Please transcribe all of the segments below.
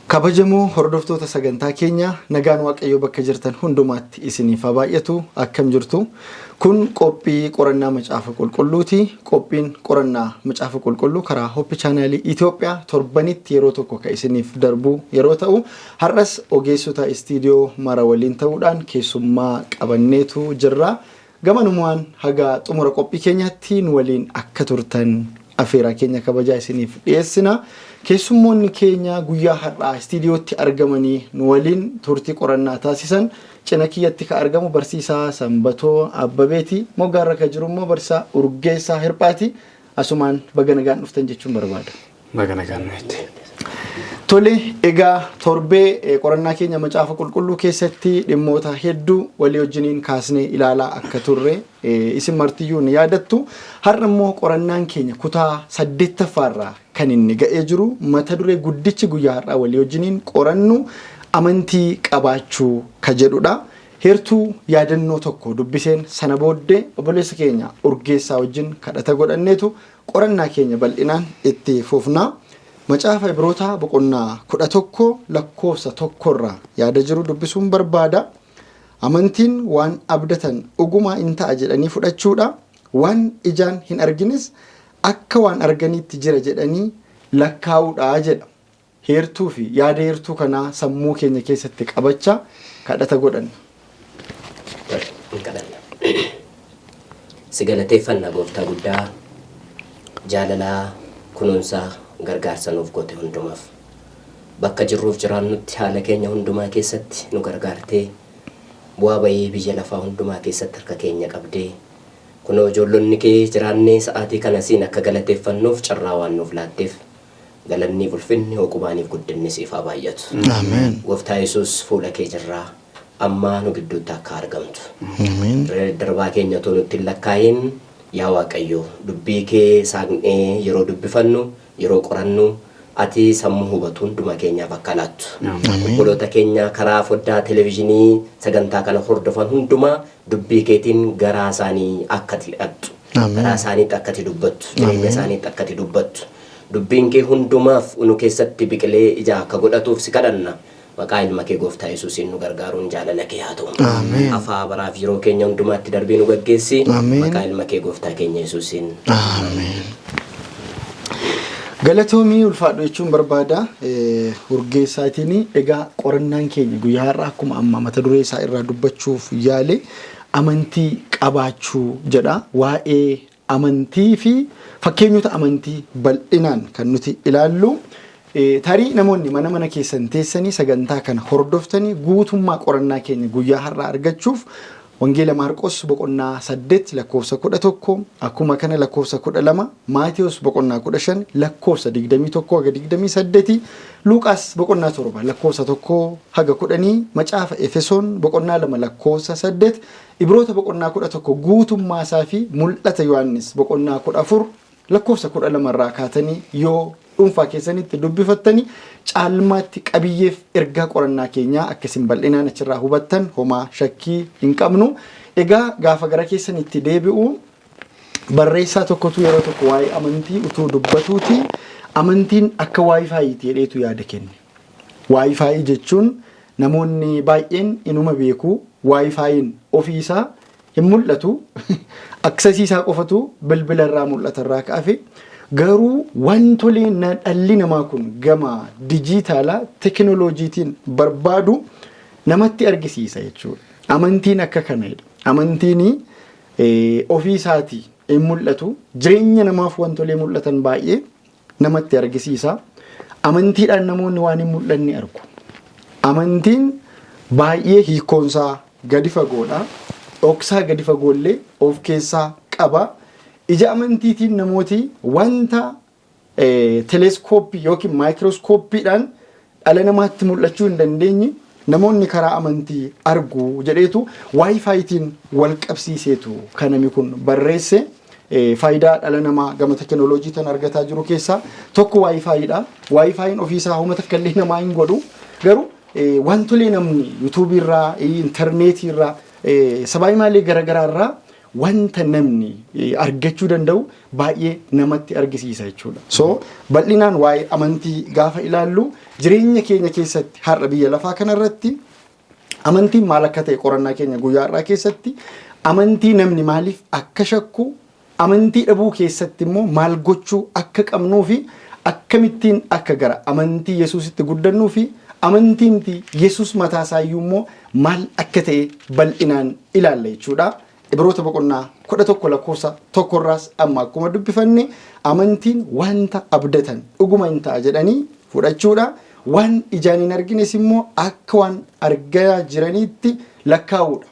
Kabajamoo hordoftoota sagantaa keenyaa, nagaan Waaqayyoo bakka jirtan hundumaatti isiniif haa baay'atu. Akkam jirtu? Kun qophii qorannaa Macaafa Qulqulluuti. Qophiin qorannaa Macaafa Qulqulluu karaa Hope Chaanaalii Itoophiyaa torbanitti yeroo tokko kan isiniif darbu yeroo ta'u, har'as ogeessota istiidiyoo mara waliin ta'uudhaan keessummaa qabanneetu jirra. Gamanumaan haga xumura qophii keenyaatti nu waliin akka turtan afeeraa keenya kabajaa isiniif dhiyeessina. Keessummoonni keenya guyyaa har'aa istiidiyootti argamanii nu waliin turtii qorannaa taasisan, cina kiyyatti ka argamu barsiisaa Sanbatoo Abbabeeti. Moggaarra ka jiru immoo barsiisaa Urgeessaa Hirphaati. Asumaan baga nagaan dhuftan jechuun barbaada. Baga nagaan nu eegde. Tole, egaa torbee qorannaa keenya Macaafa Qulqulluu keessatti dhimmoota hedduu walii wajjiniin kaasnee ilaalaa akka turre isin martiyyuu ni yaadattu. Har'a immoo qorannaan keenya kutaa saddeettaffaarraa kan inni ga'ee jiru, mata duree guddichi guyyaa har'aa walii wajjiniin qorannu amantii qabaachuu ka jedhudha. Heertuu yaadannoo tokko dubbiseen sana booddee obboleessa keenya Urgeessaa wajjin kadhata godhanneetu qorannaa keenya bal'inaan itti fufna. Macaafa Ibrootaa boqonnaa 11 lakkoofsa 1 irraa yaada jiru dubbisuun barbaada. Amantiin waan abdatan dhugumaa in ta'a jedhanii fudhachuudha. Waan ijaan hin argines akka waan arganiitti jira jedhanii lakkaa'uudha jedha. Heertuu fi yaada heertuu kanaa sammuu keenya keessatti qabachaa kadhata godhanna. Hin kadhanna. Si galateeffanna, Gooftaa guddaa, jaalalaa, kunuunsaa, gargaarsa nuuf goote hundumaaf. Bakka jirruuf jiraannutti, haala keenya hundumaa keessatti nu gargaartee, bu'aa bayii biyya lafaa hundumaa keessatti harka keenya qabdee, kunoo ijoollonni kee jiraannee sa'aatii kana siin akka galateeffannuuf carraa waan nuuf laatteef, galanniif ulfinni hoqubaaniif guddinni siif haa baay'atu. Ameen. Gooftaa Yesuus, fuula kee jirraa, ammaa nu gidduutti akka argamtu. Ameen. Darbaa keenya otoo nutti hin lakkaa'in, yaa Waaqayyo, dubbii kee saaqnee yeroo dubbifannu, yeroo qorannu, ati sammuu hubatu hunduma keenyaaf akka laattu. Obboloota keenya karaa foddaa televezyiinii sagantaa kana hordofan hundumaa dubbii keetiin garaa isaanii akka ati hidhattu. Garaa isaaniitti akka ati dubbattu. Jireenya isaaniitti akka ati dubbattu. Dubbiin kee hundumaaf nu keessatti biqilee ija akka godhatuuf si kadhanna. Maqaa ilma kee Gooftaa Yesuusiin nu gargaaruun jaalala kee haa ta'u. Ameen. Afaa baraaf yeroo keenya hundumaatti darbii nu gaggeessi. Ameen. Maqaa ilma kee Gooftaa keenya Yesuusiin. Ameen. Galatoomii, ulfaadhu jechuun barbaada. Urgeessaatiin egaa qorannaan keenya guyyaa har'aa akkuma amma mata duree isaa irraa dubbachuuf yaale amantii qabaachuu jedha. Waa'ee amantii fi fakkeenyota amantii bal'inaan kan nuti ilaallu. Tarii namoonni mana mana keessan teessanii sagantaa kana hordoftanii guutummaa qorannaa keenya guyyaa har'aa argachuuf, Wangeela Maarqos boqonnaa 8 lakkoofsa 11, akkuma kana lakkoofsa 12, Maatiyos boqonnaa 15 lakkoofsa 21 haga 28, Luuqaas boqonnaa 7 lakkoofsa 1 haga 10, Macaafa Efesoon boqonnaa 2 lakkoofsa 8, Ibroota boqonnaa 11 guutummaa isaa fi Mul'ata Yohaannis boqonnaa 14 lakkoofsa 12 irraa kaatanii yoo dhuunfaa keessanitti dubbifattanii, caalmaatti qabiyyeef ergaa qorannaa keenyaa akkasiin bal'inaan achirraa hubattan homaa shakkii hin qabnu. Egaa gaafa gara keessanitti deebi'u, barreessaa tokkotu yeroo tokko waa'ee amantii utuu dubbatuuti, amantiin akka WiFiiti jedheetu yaada kenne. WiFi jechuun namoonni baay'een inuma beeku. WiFiin ofiisaa hin mul'atu. Accessii isaa qofatu bilbila irraa mul'ata irraa ka'afe. Garuu wantolee dhalli namaa kun gama dijitaalaa teekinooloojiitiin barbaadu namatti argisiisa jechuudha. Amantiin akka kanadha. Amantiin ofii isaatii hin mul'atu. Jireenya namaaf wantolee mul'atan baay'ee namatti argisiisa. Amantiidhaan namoonni waan hin mul'anne argu. Amantiin baay'ee hiikkoonsaa gadi fagoodha. Dhoksaa gadi fagoollee of keessaa qaba. Ija amantiitiin namooti wanta teleeskooppii yookiin maayikirooskooppiidhaan dhala namaatti mul'achuu hin dandeenye namoonni karaa amantii argu jedheetu WiFiitiin wal qabsiiseetu kan namni kun barreesse. Faayidaa dhala namaa gama teekinooloojii tan argataa jiru keessaa tokko WiFiidha. WiFiin ofiisaa homa takka illee namaa hin godhu. Garuu wantolee namni yuutuubii irraa, intarneetii irraa, sabaayimaalee garaagaraa irraa wanta namni argachuu danda'u baay'ee namatti argisiisa jechuudha. So bal'inaan waa'ee amantii gaafa ilaallu, jireenya keenya keessatti har'a biyya lafaa kanarratti amantiin maal akka ta'e, qorannaa keenya guyyaa har'aa keessatti amantii namni maaliif akka shakku, amantii dhabuu keessatti immoo maal gochuu akka qabnuu fi akkamittiin akka gara amantii Yesuusitti guddannuu fi amantiimti Yesuus mataa isaayyuu immoo maal akka ta'e bal'inaan ilaalla jechuudha. Ibroota boqonnaa 11 lakkoofsa 1rraas amma akkuma dubbifanne, amantiin wanta abdatan dhuguma hin ta'a jedhanii fudhachuudha. Waan ijaan hin argines immoo akka waan argaa jiraniitti lakkaa'uudha.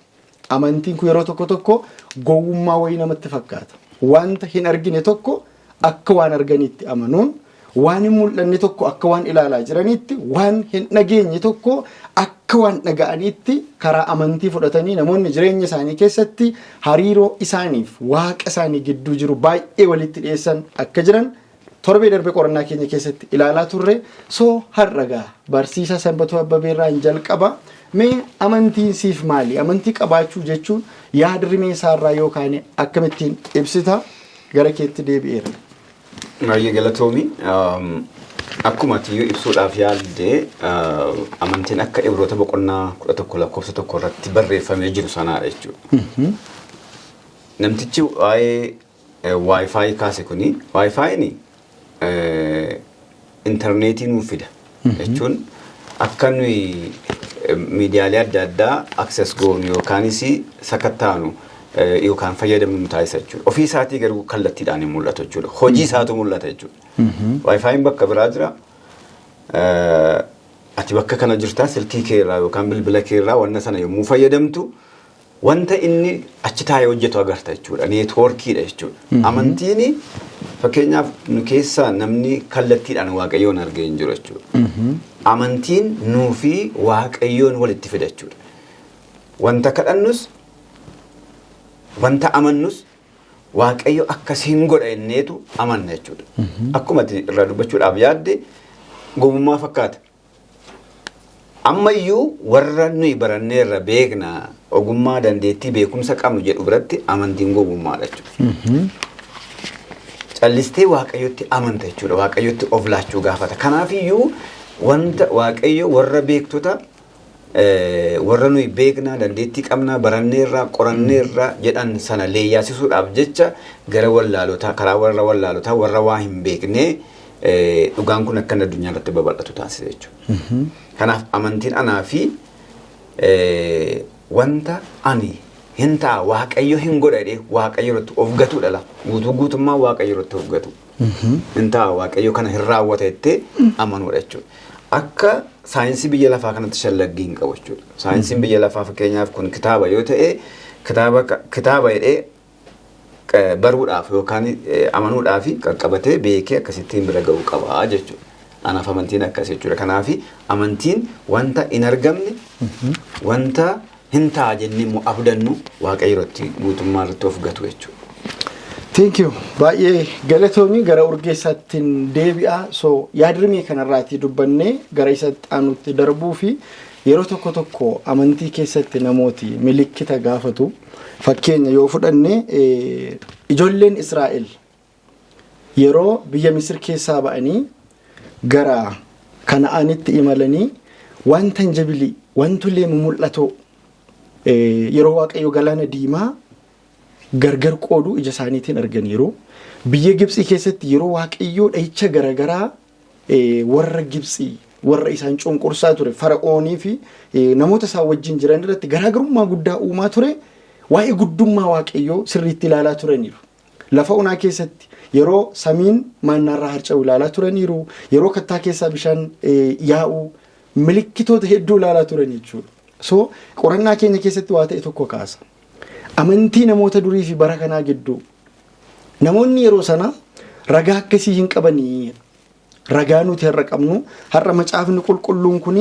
Amantiin kun yeroo tokko tokko gowwummaa wayii namatti fakkaata. Wanta hin argine tokko akka waan arganiitti amanuun, waan hin mul'anne tokko akka waan ilaalaa jiraniitti, waan hin dhageenye tokko akka waan dhaga'aniitti karaa amantii fudhatanii namoonni jireenya isaanii keessatti hariiroo isaaniif waaqa isaanii gidduu jiru baay'ee walitti dhiyeessan akka jiran torbee darbe qorannaa keenya keessatti ilaalaa turre. So har'a barsiisaa Sanbatoo Abbabeerraa hin jalqaba. Mee amantiin siif maali? Amantii qabaachuu jechuun yaadrimee isaarraa yookaan akkamittiin ibsita? Gara keetti deebi'eera. Baay'ee galatoomi. Akkuma ati ibsuudhaaf yaalde, amantiin akka Ibroota boqonnaa 11 lakkoofsa 1 irratti barreeffamee jiru sanaadha jechuudha. Namtichi waa'ee WiFi kaase kuni, WiFiin intarneetii nuuf fida jechuun akka nuyi miidiyaalee adda addaa access goonu yookaanis sakattaanu yookaan fayyadamnu nu taasisa jechuudha. Ofii isaatii garuu kallattiidhaan hin mul'atu jechuudha. Hojii isaatu mul'ata jechuudha. WiFiin bakka biraa jira. Ati bakka kana jirtaa, silkii kee irraa yookaan bilbila kee irraa wanna sana yommuu fayyadamtu wanta inni achi taa'ee hojjetu agarta jechuudha. Neetwoorkiidha jechuudha. Amantiin fakkeenyaaf nu keessaa namni kallattiidhaan Waaqayyoon argee hin jiru jechuudha. Amantiin nuu fi Waaqayyoon walitti fida jechuudha. Wanta kadhannus, wanta amannus, Waaqayyo akkasiin godha inneetu amanna jechuudha. Akkuma ati irraa dubbachuudhaaf yaadde gowwummaa fakkaata. Ammayyuu warra nuyi baranneerra, beekna, ogummaa, dandeettii, beekumsa qabnu jedhu biratti amantiin gowwummaadha jechuudha. Callistee Waaqayyotti amanta jechuudha. Waaqayyotti of laachuu gaafata. Kanaafiyyuu wanta Waaqayyo warra beektota, warra nuyi beeknaa, dandeettii qabnaa, baranneerraa, qoranneerraa jedhan sana leeyyaasisuudhaaf jecha gara wallaalotaa, karaa warra wallaalotaa, warra waa hin beeknee dhugaan kun akka inni addunyaa irratti babal'atu taasise jechuudha. Kanaaf amantiin anaa fi wanta ani hin ta'a, Waaqayyo hin godha jedhee Waaqayyo irratti of gatuudha la. Guutuu guutummaa Waaqayyo irratti of gatu. Hin ta'a, Waaqayyo kana hin raawwata jettee amanuudha jechuudha. Akka saayinsii biyya lafaa kanatti shallaggii hin qabu jechuudha. Saayinsiin biyya lafaa fakkeenyaaf kun kitaaba yoo ta'e, kitaaba jedhee baruudhaaf yookaan amanuudhaaf qaqqabatee beekee akkasittiin bira ga'uu qaba jechuudha. Anaaf amantiin akkas jechuudha. Kanaaf amantiin wanta hin argamne, wanta hin ta'a jennee immoo abdannu, Waaqayyo irratti guutummaa irratti of gatu jechuudha. Thank you. Baay'ee galatoomii. Gara Urgeessaattiin deebi'a. So yaadrimee kanarraatii dubbannee gara isatti aanutti darbuu fi yeroo tokko tokko amantii keessatti namooti milikkita gaafatu. Fakkeenya yoo fudhanne, ijoolleen Israa'el yeroo biyya Misir keessaa ba'anii gara Kana'aanitti imalanii wanta hin jabilii, wantolee mumul'atoo, yeroo Waaqayyo galaana diimaa gargar qoodu ija isaaniitiin arganiiru. Biyya Gibxii keessatti yeroo Waaqayyoo dhahicha garaagaraa warra Gibxii, warra isaan cunqursaa ture, Fara'oonii fi namoota isaan wajjin jiran irratti garaagarummaa guddaa uumaa ture, waa'ee guddummaa Waaqayyoo sirriitti ilaalaa turaniiru. Lafa onaa keessatti yeroo samiin maannaarraa harca'u ilaalaa turaniiru. Yeroo kattaa keessaa bishaan yaa'u, milikkitoota hedduu ilaalaa turan jechuudha. So qorannaa keenya keessatti waa ta'e tokko kaasa. Amantii namoota durii fi bara kanaa gidduu, namoonni yeroo sana ragaa akkasii hin qabanii. Ragaa nuti har'a qabnu, har'a Macaafni Qulqulluun kun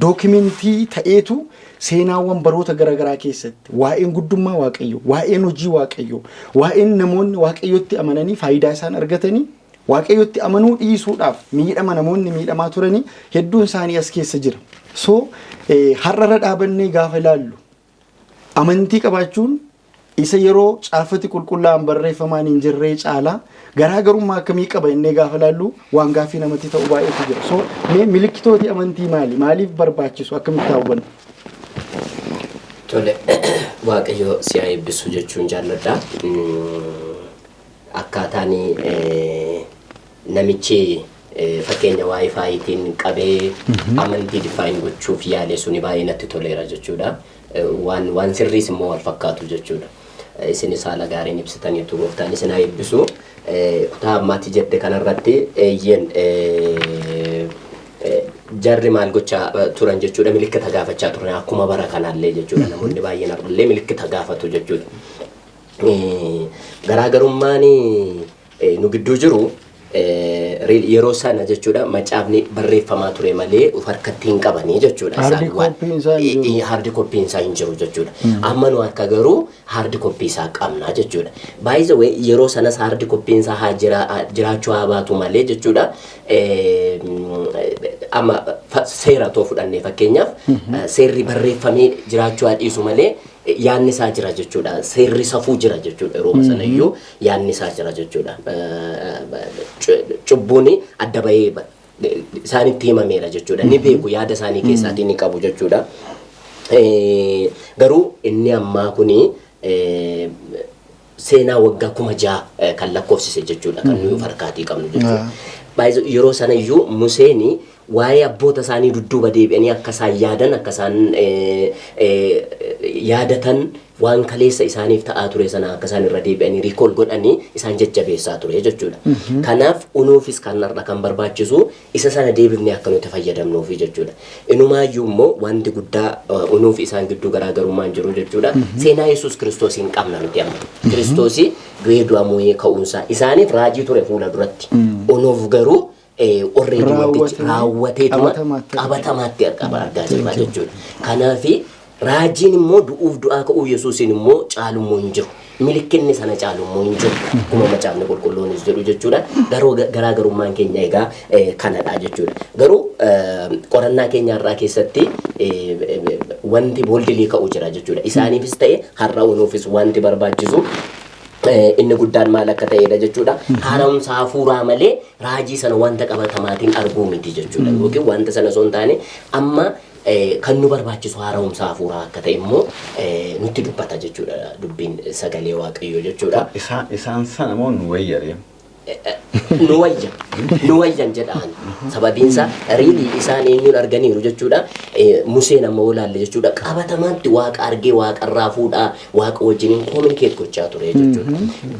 dookimentii ta'eetu seenaawwan baroota garaagaraa keessatti waa'een guddummaa Waaqayyo, waa'een hojii Waaqayyo, waa'een namoonni Waaqayyotti amananii faayidaa isaan argatanii, Waaqayyotti amanuu dhiisuudhaaf miidhama namoonni miidhamaa turanii hedduun isaanii as keessa jira. So har'arra dhaabannee gaafa ilaallu, amantii qabaachuun Isa yeroo caaffati qulqullaa'an barreeffamaan hin jirree caalaa garaagarummaa akkamii qaba innee gaafa laallu waan gaaffii namatti ta'u baay'eetu jira. So mee milikkitooti amantii maali? Maaliif barbaachisu? Akkamitti hawwannu? Tole, Waaqayyo si haa eebbisu jechuun jaalladha. Akkaataan namichi fakkeenya WiFiitiin qabee amantii define gochuuf yaale suni baay'ee natti toleera jechuudha. Waan sirriis immoo wal fakkaatu jechuudha. Isinis haala gaariin ibsitaniitu, gooftaan isin haa eebbisu. Kutaa ammaatti jette kanarratti eeyyeen, jarri maal gochaa turan jechuudha? Milikkita gaafachaa turan, akkuma bara kanaallee jechuudha. Namoonni baay'een har'allee milikkita gaafatu jechuudha. Garaagarummaan nu gidduu jiru yeroo sana jechuudha macaafni barreeffamaa ture malee of harkatti hin qabanii jechuudha. Hard Isaan copy isaa hin jiru. Hard copy isaa hin jiru jechuudha. Amma nu harka garuu hard copy isaa qabna jechuudha. By the way, yeroo sanas hard copy isaa haa jiraachuu haa baatu malee jechuudha. Amma seera too fudhannee, fakkeenyaaf, seerri barreeffamee jiraachuu haa dhiisu malee yaadni isaa jira jechuudha. Seerri safuu jira jechuudha. Yeroo sana iyyuu yaadni isaa jira jechuudha. Cubbuun adda bahee isaanitti himameera jechuudha. Ni beeku, yaada isaanii keessaatii ni qabu jechuudha. Garuu inni ammaa kuni seenaa waggaa 6000 kan lakkoofsise jechuudha. Kan nuyi of harkaatii qabnu jechuudha. Baay'ee yeroo sana iyyuu Museen waa'ee abboota isaanii dudduuba deebi'anii akka isaan yaadan, akka isaan yaadatan, waan kaleessa isaaniif ta'aa ture sana akka isaan irra deebi'anii recall godhanii isaan jajjabeessaa ture jechuudha. Kanaaf unuufis kan har'a kan barbaachisu isa sana deebifnee akka nuti fayyadamnuufi jechuudha. Inumaayyuu immoo wanti guddaa unuuf isaan gidduu garaagarummaan jiru jechuudha. Seenaa Yesuus Kiristoos hin qabna nuti amma. Kiristoos du'ee du'a moo'ee ka'uunsaa isaaniif raajii ture fuula duratti. Unuuf garuu already wantichi Raawwatamee raawwateetuma qabatamaatti qabatamaatti argaa jirra jechuudha. Kanaafi raajiin immoo du'uuf du'aa ka'uu Yesuusiin immoo caalummoo hin jiru. Milikkinni sana caalummoo hin jiru. Akkuma macaafni qulqulluunis jedhu jechuudha. Garuu garaagarummaan keenya egaa kanadha jechuudha. Garuu qorannaa keenya har'aa keessatti wanti boldly ka'u jira jechuudha. Isaaniifis ta'e har'a unuufis wanti barbaachisu inni guddaan maal akka ta'edha jechuudha. Haaromsa hafuuraa malee raajii sana wanta qabatamaatiin arguu miti jechuudha. Yookiin wanta sana osoo hin taane amma kan nu barbaachisu haaromsa hafuuraa akka ta'e immoo nutti dubbata jechuudha dubbiin sagalee Waaqayyoo jechuudha. Isaan sana moo nu wayyaree? Nu wayya, nu wayyan jedhaan, sababiinsa really isaan eenyuun arganiiru jechuudha. Museen amma olaalle jechuudha, qabatamaatti waaqa argee, waaqarraa fuudhaa, waaqa wajjiniin communicate gochaa ture jechuudha.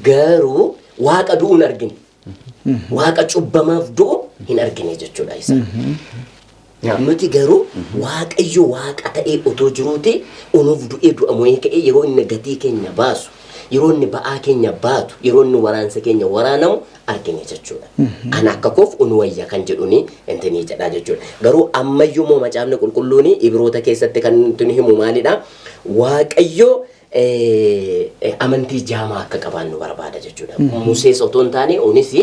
Garuu waaqa du'uun argine, waaqa cubbamaaf du'u hin argine jechuudha isaan. Nuti garuu Waaqayyo waaqa ta'ee otoo jiruuti onuuf du'ee du'a mo'ee ka'ee, yeroo inni gatii keenya baasu, yeroo inni ba'aa keenya baatu, yeroo inni waraansa keenya waraanamu argine jechuudha. Ana akka koof unu wayya kan jedhuni intinii jedha jechuudha. Garuu ammayyuu immoo macaafni qulqulluuni Ibroota keessatti kan nuti himu maalidha? Waaqayyo amantii jaamaa akka qabaannu barbaada jechuudha. Musees otoo hin taane unis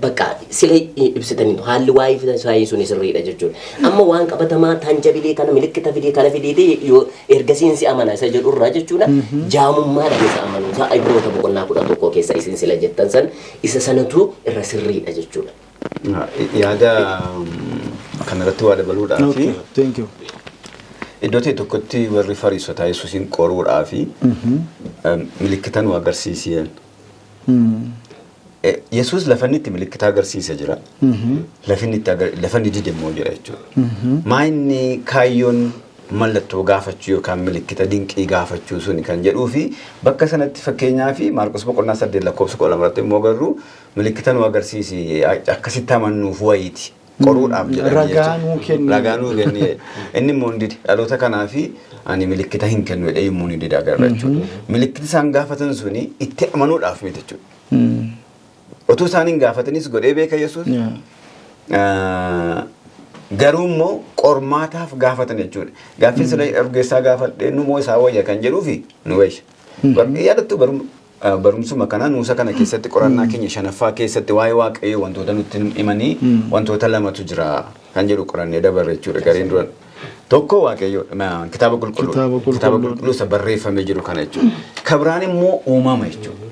bakka sila ibsitanii haalli waa'ee isaanii sun sirriidha jechuudha. Amma waan qabatamaa tangible kana milikkita fidee kana fideetee yoo ergasiin si amana isa jedhurraa jechuudha. Jaamummaadhaan isa amanuu isaa Ibroota boqonnaa 11 keessa isin sila jettan san isa sanatu irra sirriidha jechuudha. Yaada kanarratti waa dabaluudhaa fi Okay, thank you. iddoo ta'e tokkotti warri Fariisotaa Yesuusiin qoruudhaa fi milikkita nu agarsiisan. Yesuus lafa inni itti milikkita agarsiise jira. Lafa inni itti lafa inni dide immoo jira jechuudha. Maa inni kaayyoon mallattoo gaafachuu yookaan milikkita dinqii gaafachuu suni kan jedhuu fi bakka sanatti, fakkeenyaa fi Maarqos boqonnaa 8 lakkoofsa 12 irratti immoo garuu milikkita nu agarsiisi akkasitti amannuuf wayiiti. Qoruudhaaf jedhanii Ragaa jechuudha. nuu kenni. Ragaa nuu kenni. Inni immoo hin dide. Dhaloota kanaafi ani milikkita hin kennu jedhee yommuu ni dide agarra jechuudha. Milikkiti isaan gaafatan suni itti amanuudhaaf miti jechuudha. Otuu isaan hin gaafatanis godhee beeka Yesuus. Garuu immoo qormaataaf gaafatan jechuudha. Gaaffiin sila ergeessaa gaafadhee nu moo isaa wayya kan jedhuufi nu wayya. Yaadattu, barumsuma kana nuusa kana keessatti qorannaa keenya shanaffaa keessatti waa'ee Waaqayyoo wantoota nutti himanii wantoota lamatu jira kan jedhu qorannee dabarre jechuudha gareen dura. Tokko Waaqayyo kitaaba qulqulluu. Kitaaba qulqulluu. Kitaaba qulqulluu isa barreeffamee jiru kana jechuudha. Kan biraan immoo uumama jechuudha.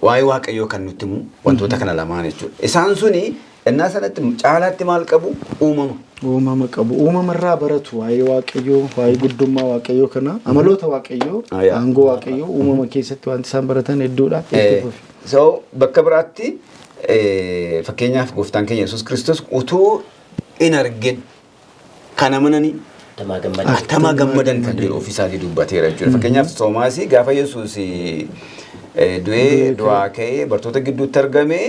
Waa'ee Waaqayyoo kan nutti himu wantoota kana lamaan jechuudha. Isaan suni innaa sanatti caalaatti maal qabu? Uumama. Uumama qabu. Uumamarraa baratu waa'ee Waaqayyoo, waa'ee guddummaa Waaqayyoo kana, amaloota Waaqayyoo, aangoo Waaqayyoo uumama keessatti wanti isaan baratan hedduudha. Itti fufi. So bakka biraatti fakkeenyaaf gooftaan keenya Yesuus Kiristoos utuu hin argin kan amananii Tamaa gammadan. Attama gammadan kan jedhu ofiisaatii dubbateera jechuudha. Fakkeenyaaf Toomaasii gaafa Yesuus du'ee du'aa ka'ee bartoota gidduutti argame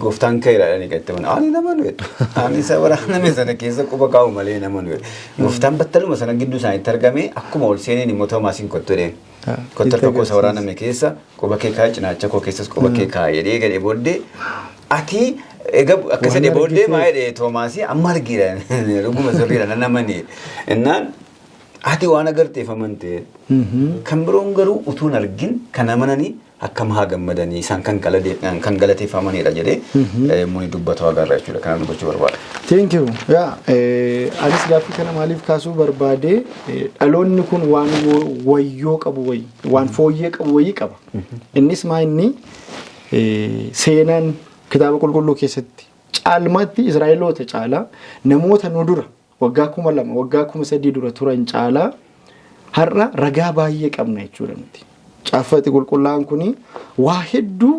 gooftaan ka'eera jedhanii kan itti amanan. Ani nama nu jedhu. Ani isa waraaname sana keessa quba kaa'u malee nama nu jedhu. Gooftaan battaluma sana gidduu isaaniitti argame akkuma ol seeneen immoo Toomaasiin kottu jedheen. Kottu harka koo isa waraaname keessa quba kee kaa'i cinaacha koo keessas quba kee kaa'i jedhee gadhee booddee ati egaa akka Waan sadee booddee argiteef. maa jedhee Toomaasii amma argeera dhuguma sirriidha nan amane innaan ati waan agarteef amante kan biroon garuu utuu hin argin kan amananii akkam haa gammadanii isaan kan galateeffamanidha jedhee muni dubbatu agarra jechuudha kana dubbachuu barbaada. Thank you. Yaa anis gaaffii kana maaliif kaasuu barbaade dhaloonni kun waan wayyoo qabu wayii waan fooyyee qabu wayii qaba. Innis maa inni seenaan kitaaba qulqulluu keessatti caalmaatti Israa'eloota caalaa namoota nu dura waggaa 2000 waggaa 3000 dura turan caalaa har'a ragaa baay'ee qabna jechuudha nuti. Caaffati qulqullaa'aan kuni waa hedduu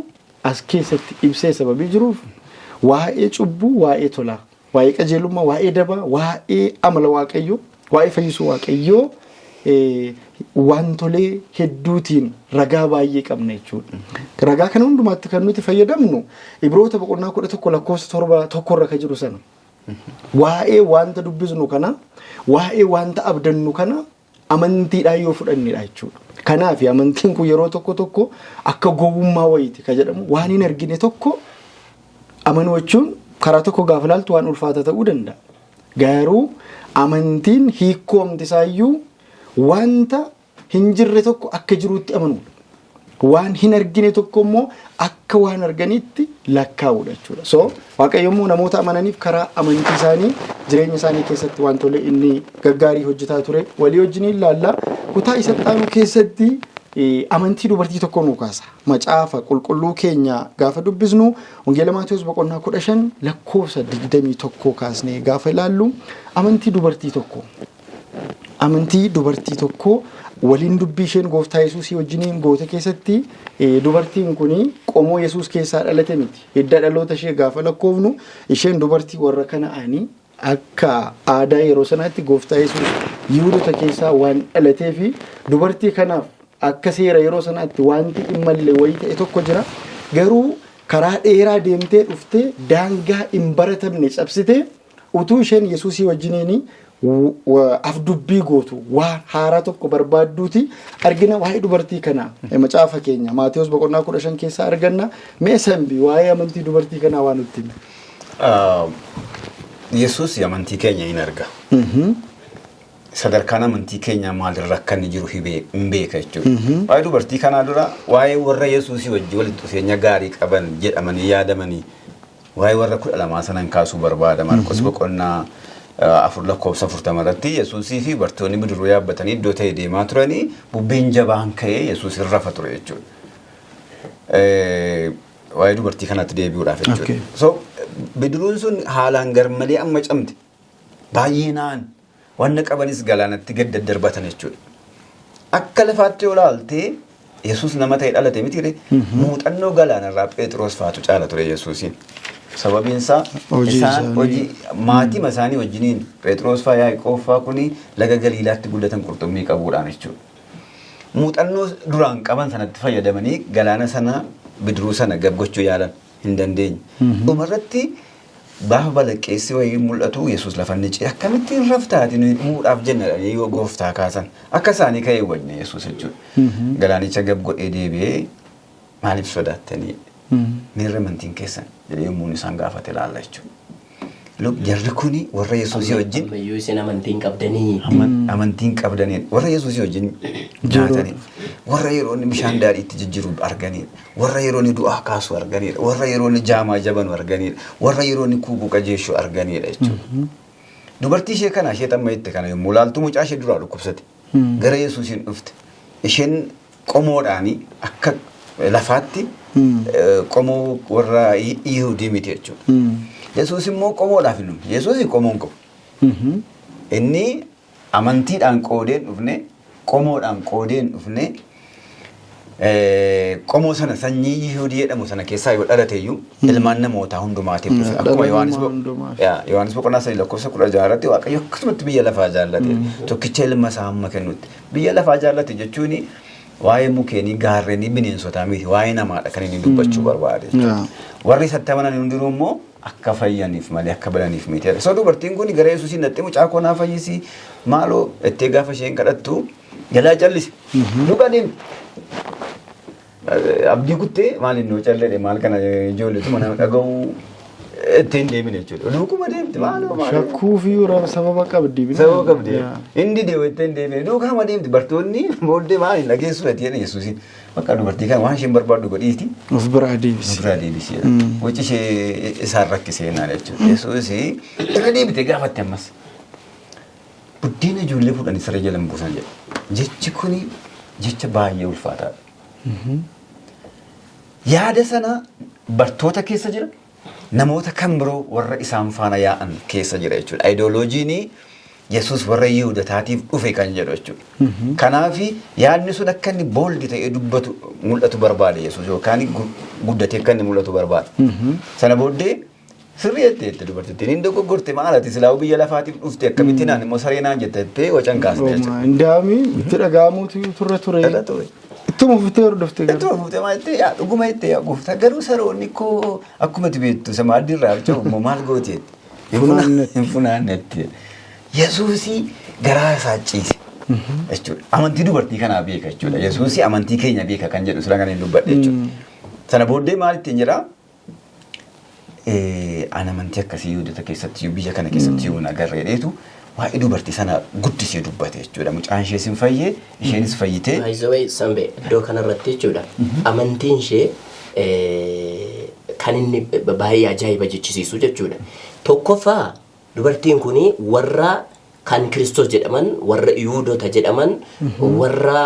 as keessatti ibsee sababii jiruuf waa'ee cubbuu, waa'ee tolaa, waa'ee qajeelummaa, waa'ee dabaa, waa'ee amala Waaqayyoo, waa'ee fayyisuu Waaqayyoo wantolee hedduutiin ragaa baay'ee qabna jechuudha. Ragaa kana hundumaatti kan nuti fayyadamnu Ibroota boqonnaa 11 lakkoofsa 7 tokkorra kan jiru sana. Waa'ee wanta dubbisnu kana, waa'ee wanta abdannu kana amantiidhaan yoo fudhannedha jechuudha. Kanaaf amantiin kun yeroo tokko tokko akka gowwummaa wayiiti kan jedhamu waan hin argine tokko amanuu jechuun karaa tokko gaafa ilaaltu waan ulfaata ta'uu danda'a. Garuu amantiin hiikkoomti isaayyuu wanta hin jirre tokko akka jirutti amanuudha. Waan hin argine tokko immoo akka waan arganitti lakkaa'uudha jechuudha. So Waaqayyo immoo namoota amananiif karaa amantii isaanii jireenya isaanii keessatti wantolee inni gaggaarii hojjetaa ture walii wajjin ilaalla. Kutaa isa xaanu keessatti amantii dubartii tokko nu kaasa. Macaafa qulqulluu keenya gaafa dubbisnu Wangeela Maatewos boqonnaa 15 lakkoofsa 21 kaasnee gaafa ilaallu amantii dubartii tokko. Amantii dubartii tokko waliin dubbii isheen gooftaa Yesuusii wajjiniin goote keessatti dubartiin kun qomoo Yesuus keessaa dhalate miti. Hidda dhaloota ishee gaafa lakkoofnu isheen dubartii warra Kana'aanii akka aadaa yeroo sanaatti gooftaa Yesuus Yihudoota keessaa waan dhalatee fi dubartii kanaaf akka seera yeroo sanaatti wanti hin malle wayii ta'e tokko jira. Garuu karaa dheeraa deemtee dhuftee daangaa hin baratamne cabsitee utuu isheen Yesuusii wajjiniin afdubbii gootu waan haaraa tokko barbaadduuti argina waa'ee dubartii kanaa macaafa keenya Maatewos boqonnaa 15 keessaa arganna. Mee Sambi waa'ee amantii dubartii kanaa waan nutti himi. Yesuus amantii keenya hin arga. Sadarkaan amantii keenyaa maalirra akka inni jiru hin beeka jechuudha. Waa'ee dubartii kanaa dura waa'ee warra Yesuusii wajjin walitti dhufeenya gaarii qaban jedhamanii yaadamanii waa'ee warra 12 sanan kaasuu barbaada. Maarqos boqonnaa 4 lakkoofsa 40 irratti Yesuusii fi bartoonni bidiruu yaabbatanii iddoo ta'e deemaa turanii bubbeen jabaan ka'ee Yesuus hin rafa ture jechuudha. Waa'ee dubartii kanatti deebi'uudhaaf jechuudha. So bidiruun sun haalaan garmalee amma camte baay'ee na'an wanna qabanis galaanatti gad daddarbatan jechuudha. Akka lafaatti yoo ilaalte Yesuus nama ta'e dhalate miti ree muuxannoo galaanarraa Phexros faatu caala ture Yesuusiin. Sababiin isaa Hojii isaan isaanii. hojii maatii isaanii wajjiniin Phexros faa Yaaqoob faa kuni laga Galiilaatti guddatan qurxummii qabuudhaan jechuudha. Muuxannoo duraan qaban sanatti fayyadamanii galaana sana bidiruu sana gab gochuu yaalan hin dandeenye. Dhumarratti gaafa balaqqeessi wayii mul'atu Yesuus lafa inni ce'e akkamittiin raftaati nuyi dhumuudhaaf jenna jedhanii yoo gooftaa kaasan akka isaanii ka'ee wajjin Yesuus jechuudha. Galaanicha gab godhee deebi'ee maaliif sodaattanii miirri amantiin keessan jedhee yommuu isaan gaafate ilaalla jechuudha. Look, jarri kuni warra Yesuusii wajjin Ammayyuu isin amantii hin qabdanii. Amantiin qabdaniin warra Yesuusii wajjin nyaatanii. Warra yeroo inni bishaan daadhiitti jijjiiru arganidha. Warra yeroo inni du'aa kaasu arganidha. Warra yeroo inni jaamaa jabanu arganidha. Warra yeroo inni kuukuu qajeeshu arganidha jechuudha. Dubartii ishee kana ishee xamma jette kana yommuu ilaaltu mucaa ishee duraa dhukkubsate. Gara Yesuusiin dhufte. Isheen qomoodhaanii akka lafaatti qomoo warra Yihudii miti jechuudha. Yesuus immoo qomoodhaaf hin dhufne. Yesuus qomoo hin qabu. Inni amantiidhaan qoodee hin dhufne, qomoodhaan qoodee hin dhufne, qomoo sana sanyii Yihudii jedhamu sana keessaa yoo dhalate iyyuu ilmaan namootaa hundumaatiif dhufe. Akkuma Dhala Yohaannis namaa hundumaaf. Yohaannis boqonnaa 3 lakkoofsa 16 irratti Waaqayyo akkasumatti biyya lafaa jaallate, tokkicha ilma isaa hamma kennutti. Biyya lafaa jaallate jechuun waa'ee mukeenii, gaarrenii, bineensotaa miti, waa'ee namaadha kan inni dubbachuu barbaade jechuudha. Warri isatti amanan hundinuu immoo akka fayyaniif malee akka badaniif miti. So dubartiin kun gara Yesuusiin dhaqxee, "Mucaa koo naa fayyisi maaloo," jettee gaafa isheen kadhattu jalaa callise. Duukaa deemte. Abdii kuttee, maal inni callee, maal kana ijoolleetu mana dhaga'uu ittiin deemine jechuudha. Duukuma deemte, maaloo maaloo. Shakkuu fi sababa qabdi. Sababa qabdi. Inni deemu ittiin deemine, duukaama deemte. Bartoonni booddee maal hin dhageessu ati jedhe Yesuusiin. Bakka dubartii kana waan isheen barbaaddu godhiiti. Of biraa deebisi. Biraa deebisi. Waci ishee isaan rakkisee naan jechuudha. Yesuus irra deebite gaafatte ammas. "Buddeena ijoollee fuudhanii saree jala hin buusan," jedhe. Jechi kuni jecha baay'ee ulfaataadha. Yaada sana bartoota keessa jira. Namoota kan biroo warra isaan faana yaa'an keessa jira jechuudha. Ayidooloojiin Yesuus warra Yihudotaatiif dhufe kan jedhu jechuudha. Kanaaf yaadni sun akka inni bold ta'ee dubbatu mul'atu barbaade Yesuus, yookaan guddatee akka inni mul'atu barbaade. Sana booddee, "Sirrii jettee," jette dubartittiin. "Inni dogoggorte, maal ati silaa biyya lafaatiif dhufte, akkamitti naan immoo saree naan jette?" jettee wacan kaaste jechuudha. Indaami itti dhaga'amuutu turre ture. Irra ture. Ittuma fuftee hordofte garuu. Ittuma fuftee, "Maal?" jettee, "Yaa dhuguma," jettee, "yaa gooftaa, garuu saroonni koo akkuma ati beektu sama addiirraa harca'u immoo maal goote?" jette. Funaannetti. Hin funaannetti. Yesuusii garaa isaa ciise jechuudha. Amantii dubartii kanaa beeka jechuudha. Yesuusii amantii keenya beeka kan jedhu sila kan hin dubbadhe jechuudha. Sana booddee maal ittiin jedhaa? "Ani amantii akkasii Yihudoota keessatti iyyuu, biyya kana keessatti iyyuu hin agarre," jedheetu waa'ee dubartii sana guddisee dubbate jechuudha. Mucaan ishees hin fayyee, isheenis fayyitee. By the way, Sambe, iddoo kanarratti jechuudha. Amantiin ishee kan inni baay'ee ajaa'iba jechisiisu jechuudha. Tokkoffaa, dubartiin kuni warra kan Kiristoos jedhaman, warra Yihudoota jedhaman, warra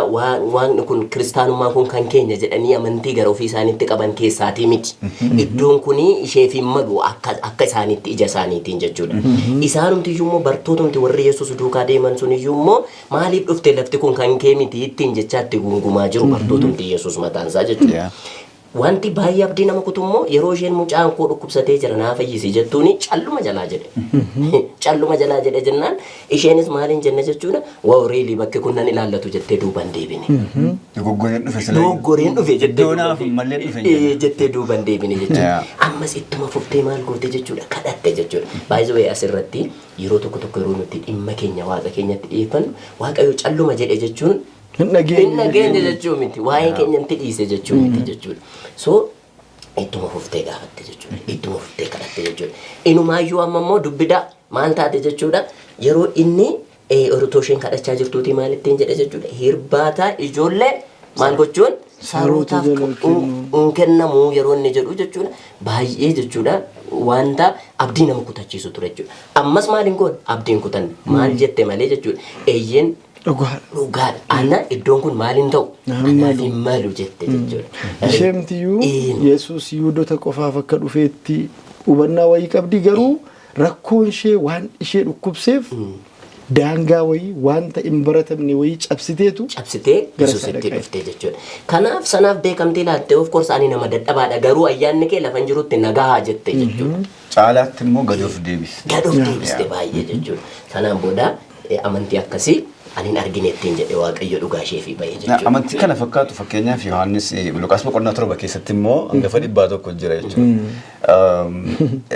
waaqni kun, kiristaanummaan kun kan keenya jedhanii amantii gara ofii isaaniitti qaban keessaatii miti. Iddoon kuni isheef hin malu akka isaaniitti, ija isaaniitiin jechuudha. Isaanumti iyyuu immoo, bartootumti warri Yesuus duukaa deeman sun iyyuu immoo, "Maaliif dhufte? Lafti kun kan kee miti," ittiin jechaatti gungumaa jiru bartootumti Yesuus mataan isaa jechuudha. Wanti baay'ee abdii nama kutu immoo, yeroo isheen "Mucaan koo dhukkubsatee jira, naa fayyisi," jettuuni calluma jalaa jedhe. Calluma jalaa jedhe jennaan isheenis maaliin jenne jechuudha, "Wow, really, bakki kun nan ilaallatu," jettee duuban deebine. Dogoggoreen dhufe sila. Dogoggoreen dhufe jettee Iddoo naaf hin malleen dhufe hin jenne. Jettee duuban deebine jechuudha. Ammas ittuma fuftee maal goote jechuudha, kadhatte jechuudha. Baay'ee asirratti yeroo tokko tokko yeroo nuti dhimma keenya Waaqa keenyatti dhiyeeffannu, Waaqayyo calluma jedhe jechuun Hin dhageenye. Hin dhageenye jechuu miti. Waa'ee keenyatti dhiise jechuu miti jechuudha. So ittuma fuftee gaafatte jechuudha. Ittuma fuftee kadhatte jechuudha. Inumaayyuu amma immoo dubbidaa maal taate jechuudha. Yeroo inni otoo isheen kadhachaa jirtuutii maal ittiin jedhe jechuudha. "Hirbaata ijoollee maal gochuun Saroota sarootaaf jala kennu." hin kennamu yeroo inni jedhu jechuudha. Baay'ee jechuudha, wanta abdii nama kutachiisu ture jechuudha. Ammas maal hin goone, abdiin kutanne, maal jette malee jechuudha. Eeyyeen, Dhugaadha. Dhugaadha. Ana iddoon kun maal hin ta'u? Naan Anaaf malu. hin malu jette jechuudha. Isheemtiyyuu Een. Yesuus Yihudoota qofaaf akka dhufeetti hubannaa wayii qabdi, garuu rakkoon ishee waan ishee dhukkubseef daangaa wayii, wanta hin baratamne wayii cabsiteetu cabsitee gara isaa Yesuusitti dhaqxe. dhufte jechuudha. Kanaaf sanaaf beekamtii laatte. Of course, "Ani nama dadhabaadha, garuu ayyaanni kee lafa hin jirutti nagahaa," jette jechuudha. Caalaatti immoo gadi of deebiste. Gad of deebiste baay'ee jechuudha. Sanaan booda amantii akkasii ani hin argine ittiin jedhe Waaqayyo, dhugaa ishee fi bahee jechuudha. Amantii kana fakkaatu fakkeenyaaf Yohaannis Luqaas boqonnaa 7 keessatti immoo hangafa dhibbaa tokko jira jechuudha.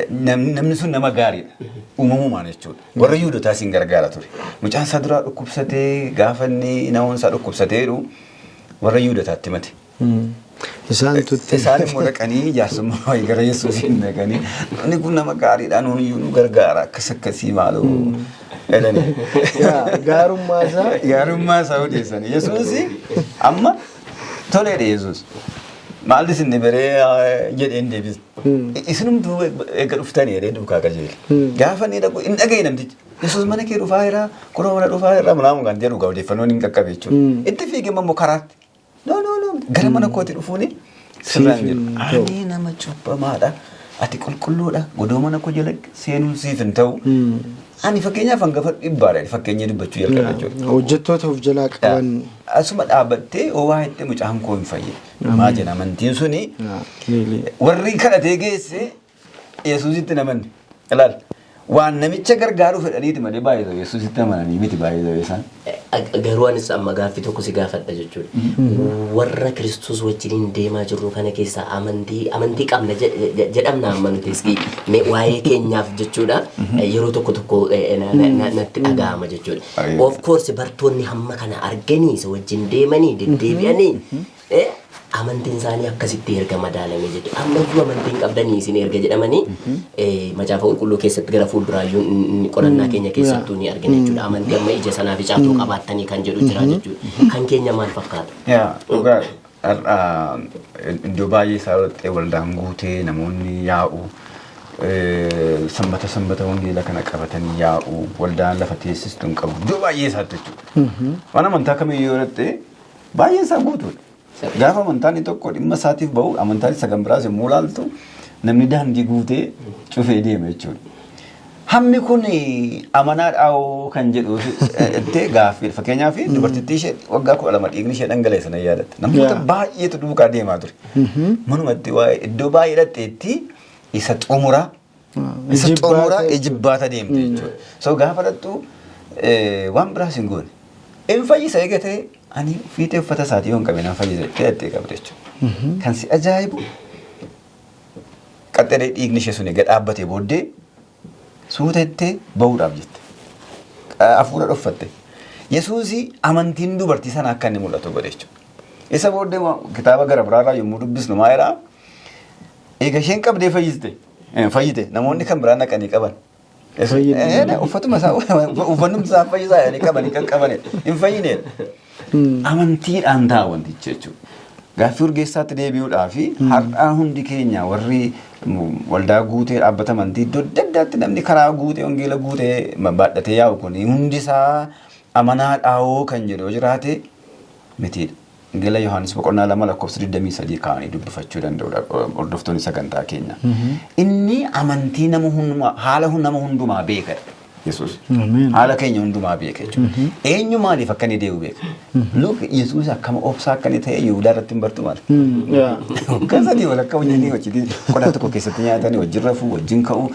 Namni sun nama gaariidha. Uumamumaan jechuudha. Warra Yihudotaa isin gargaara ture. Mucaan isaa duraa dhukkubsatee, gaafa inni namoonni isaa dhukkubsatee jedhu warra Yihudotaatti himate. Isaan tutti. Isaan immoo dhaqanii jaarsummaa wayii gara Yesuusiin dhaqanii, "Namni kun nama gaariidha, nuun iyyuu nu gargaara, akkas akkasii, maaloo," jedhanii. Yaa, gaarummaa isaa. Gaarummaa isaa odeessanii. Yesuus amma Toleedha Yesuus. Maalli isin beree jedheen deebise. Isinumtuu eegga dhuftanii jedhee duukaa qajeele. Gaafa inni dhaqu hin dhagaye namtichi. Yesuus mana kee dhufaa jira, kunoo mana dhufaa jira, manaamu kan jedhu odeeffannoon hin qaqqabe jechuudha. Itti fiigee immoo karaatti. No, no, no, gara mana kootii dhufuuni sirraan Siif jedhu. hin ta'u. Ani nama cubbamaadha. Ati qulqulluudha. Godoo mana koo jala seenuun siif hin ta'u. Ani fakkeenyaaf hangafa dhibbaadha. Fakkeenya dubbachuu jalqabe jechuudha. Hojjettoota of jalaa qaban. Asuma dhaabbattee ho'aa itti mucaan koo hin fayye. Maa jenna amantiin suni warri kadhatee geesse Yesuusitti namanne. Ilaal, waan namicha gargaaruu fedhaniiti malee baay'ee Yesuusitti amananii miti baay'ee isaan. Garuu anis amma gaaffii tokko si gaafadha jechuudha. Warra Kiristoos wajjiniin deemaa jirru kana keessaa amantii qabna jedhamna amma nuti iski mee waa'ee keenyaaf jechuudha, yeroo tokko tokko natti dhaga'ama jechuudha. Of course, bartoonni hamma kana arganii isa wajjin deemanii deddeebi'anii amantiin isaanii akkasitti erga madaalame jechuudha. Ammayyuu amantiin qabdanii isin erga jedhamanii, macaafa qulqulluu keessatti gara fuulduraayyuu qorannaa keenya keessattuu ni argina jechuudha. Amantii amma ija sanaa fi caatuu qabaattanii kan jedhu jira jechuudha. Kan keenya maal fakkaata? Yaa, dhugaa har'a iddoo baay'ee isaa irratti waldaan guutee namoonni yaa'u, sanbata sanbata wangeela kana qabatanii yaa'u, waldaan lafa teessistu hin qabu iddoo baay'ee isaatti jechuudha. Waan amantaa kamiyyuu irratti baay'ee isaa guutuudha. Gaafa amantaan inni tokko dhimma isaatiif bahu, amantaan isa kan biraas yommuu ilaaltu, namni daandii guutee cufee deema jechuudha. Hammi kun amanaadhaa kan jedhu itti gaaffii. Fakkeenyaaf, dubartittii ishee waggaa 12 dhiigni ishee dhangala'e sana yaadatte. Namoota baay'eetu duukaa deemaa ture. Manumatti waa'ee iddoo baay'ee dhaqxeetti isa xumuraa isa xumuraa ijibbaata deemte jechuudha. So gaafa dhaqxu waan biraas hin goone. In fayyisa eega ta'e, ani fiixee uffata isaatii yoo hin qabne nan fayyisa jettee dhattee qabde jechuudha. Kan si ajaa'ibu, qaxxalee dhiigni ishee sun eega dhaabbatee booddee suutettee bahuudhaaf jette. Hafuura dhoffatte. Yesuus amantiin dubartii sana akka inni mul'atu godhe jechuudha. Isa booddee kitaaba gara biraarraa yommuu dubbisnu maa jedhaa? Eega isheen qabdee fayyiste, fayyite, namoonni kan biraa naqanii qaban. Uffatuma isaa, uffannuma isaa fayyisaa jedhanii qabanii kan qabanidha. Hin fayyinedha. Amantiidhaan ta'a wantichi jechuudha. Gaaffii Urgeessaatti deebi'uudhaa fi har'aa hundi keenya warri waldaa guutee, dhaabbata amantii iddoo adda addaatti namni karaa guutee, wangeela guutee baadhatee yaa'u kun hundi isaa amanaa dhaawoo kan jedhu yoo jiraate, mitiidha. Wangeela Yohaannis boqonnaa 2 lakkoofsa 23 kaa'anii dubbifachuu danda'udha hordoftoonni sagantaa keenya. Inni amantii nama hundumaa, haala nama hundumaa beekadha. Yesuus. Haala keenya hundumaa beeka jechuudha. Eenyu maaliif akka inni deebi'u beeka. Look, Yesuus akkama obsaa akka inni ta'e Yihudaa irratti hin bartu maal? Kan sadii walakka hojjetanii hojjetii qodaa tokko keessatti nyaatanii wajjin rafuu, wajjin ka'uu,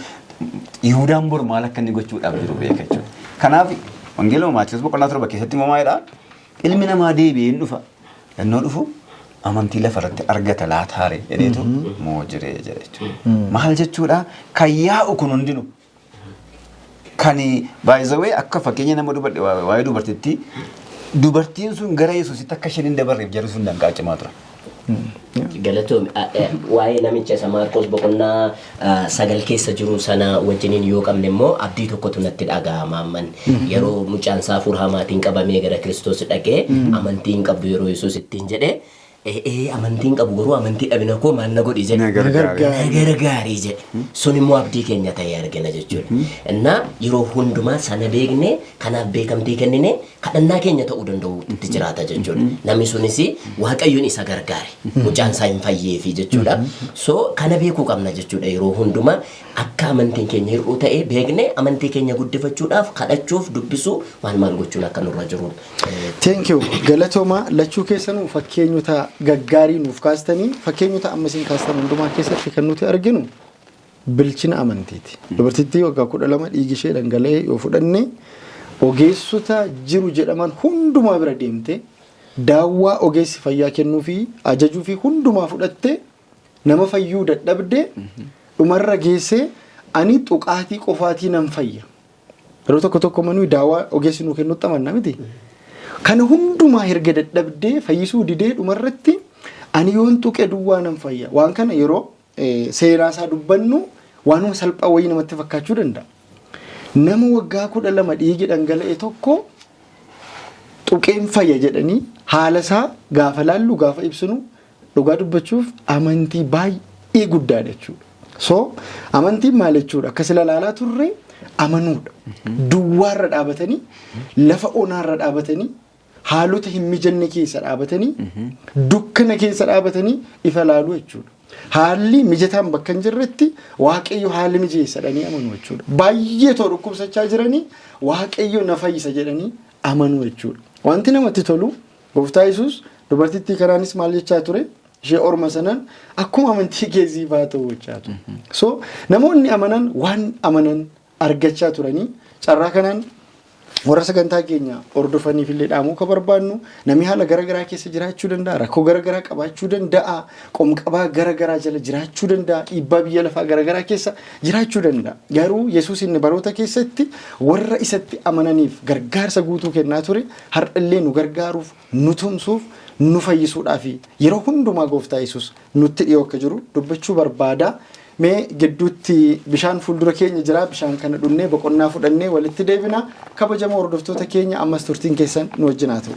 Yihudaan bor maal akka inni gochuudhaaf jiru beeka jechuudha. Kanaaf Wangeela Maatiyus boqonnaa 7 keessatti immoo maalidhaa? Ilmi namaa deebi'ee hin dhufa. Innoo dhufu amantii lafa irratti argata laataare jedheetu moo jiree jedha jechuudha. Maal jechuudha? Kan yaa'u kun hundinuu kan baay'izawee akka fakkeenya nama dubadhe waa'ee dubartittii, dubartiin sun gara Yesuusitti akka isheen hin dabarreef jarri sun danqaa cimaa ture. Galatoom, waa'ee namicha isa Maarqos boqonnaa 9 keessa jiru sana wajjiniin yoo qabne immoo abdii tokkotu natti dhaga'ama amman. Yeroo mucaan isaa hafuura hamaatiin qabamee gara Kiristoos dhaqee, amantii hin qabdu yeroo Yesuus ittiin jedhe, ee, amantii hin qabu, garuu amantii dhabina koo maal na godhi jedhe. Na gargaari. Na gargaarii jedhe. Sun immoo abdii keenya ta'ee argina jechuudha. Innaa yeroo hundumaa sana beekne, kanaaf beekamtii kennine, kadhannaa keenya ta'uu danda'u itti jiraata jechuudha. Namni sunis Waaqayyoon isa gargaare. Mucaan isaa hin fayyeefi jechuudha. So kana beekuu qabna jechuudha, yeroo hundumaa akka amantiin keenya hir'uu ta'e beekne, amantii keenya guddifachuudhaaf kadhachuuf, dubbisuu, maal maal gochuun akka nurra jiru. Thank you. Galatooma lachuu keessanuu, fakkeenyota gaggaarii nuuf kaastanii. Fakkeenyota amma isin kaastan hundumaa keessatti kan nuti arginu bilchina amantiiti. Dubartittii waggaa 12 dhiigi ishee dhangala'ee yoo fudhanne, ogeessota jiru jedhaman hundumaa bira deemte, daawwaa ogeessi fayyaa kennuu fi ajajuu fi hundumaa fudhatte, nama fayyuu dadhabde, dhumarra geessee ani tuqaatii qofaatii nan fayya. Yeroo tokko tokko manuu daawwaa ogeessi nuu kennutti amanna miti. Kana hundumaa erga dadhabdee fayyisuu didee, dhumarratti ani yoon tuqe duwwaa nan fayya. Waan kana yeroo seenaa isaa dubbannu waanuma salphaa wayii namatti fakkaachuu danda'a. Nama waggaa 12 dhiigi dhangala'e tokko tuqeen fayya jedhanii Haala isaa gaafa laallu, gaafa ibsinu, dhugaa dubbachuuf amantii baay'ee guddaadha jechuudha. So amantiin maal jechuudha? Akka sila ilaalaa turre amanuudha. Duwwaarra dhaabatanii, lafa onaarra dhaabatanii, haalota hin mijanne keessa dhaabatanii, dukkana keessa dhaabatanii ifa laaluu jechuudha. Haalli mijataan bakka hin jirretti Waaqayyo haala mijeessa jedhanii amanu jechuudha. Baay'ee too dhukkubsachaa jiranii Waaqayyo na fayyisa jedhanii amanuu jechuudha. Wanti namatti tolu, Gooftaa Yesuus dubartittii kanaanis maal jechaa ture? Ishee orma sanaan akkuma amantii kee siif haa ta'u jechaa ture. So namoonni amanan waan amanan argachaa turanii. Carraa kanaan warra sagantaa keenya hordofaniif illee dhaamuu ka barbaannu, namni haala garaagaraa keessa jiraachuu danda'a, rakkoo garaagaraa qabaachuu danda'a, qomqabaa garaagaraa jala jiraachuu danda'a, dhiibbaa biyya lafaa garaagaraa keessa jiraachuu danda'a. Garuu Yesuus inni baroota keessatti warra isatti amananiif gargaarsa guutuu kennaa ture, har'allee nu gargaaruuf, nu tumsuuf, nu fayyisuudhaaf yeroo hundumaa Gooftaa Yesuus nutti dhiyoo akka jiru dubbachuu barbaada. Mee gidduutti bishaan fuuldura keenya jira. Bishaan kana dhunnee boqonnaa fudhannee walitti deebina. Kabajamoo hordoftoota keenya, ammas turtiin keessan nu wajjin haa ta'u.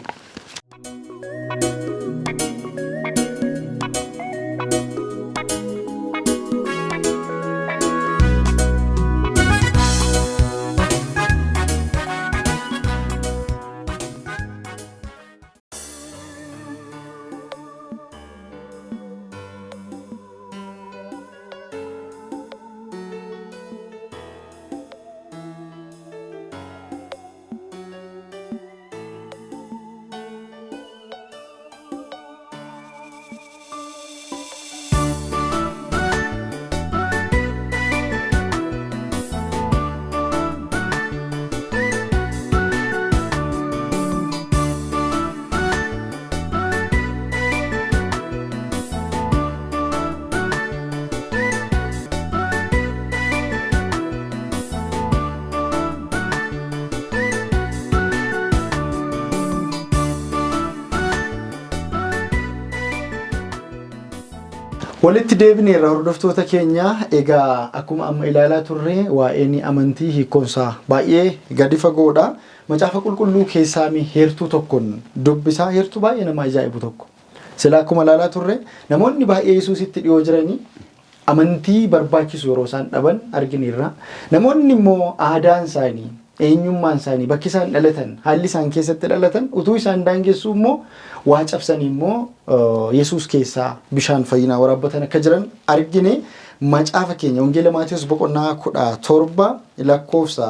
Walitti deebineerra, hordoftoota keenya. Egaa akkuma amma ilaalaa turre, waa'een amantii hiikkoonsaa baay'ee gadi fagoodha. Macaafa Qulqulluu keessaa heertuu tokkoon dubbisaa, heertuu baay'ee nama ajaa'ibu tokko. Sila akkuma ilaalaa turre, namoonni baay'ee Yesuusitti dhiyoo jiranii amantii barbaachisu yeroo isaan dhaban argineerra. Namoonni immoo aadaan isaanii, eenyummaan isaanii, bakki isaan dhalatan, haalli isaan keessatti dhalatan utuu isaan daangessuu immoo waa cabsanii immoo Yesuus keessaa bishaan fayyinaa waraabbatan akka jiran argine. Macaafa keenya Wangeela Maatiyus boqonnaa 17 lakkoofsa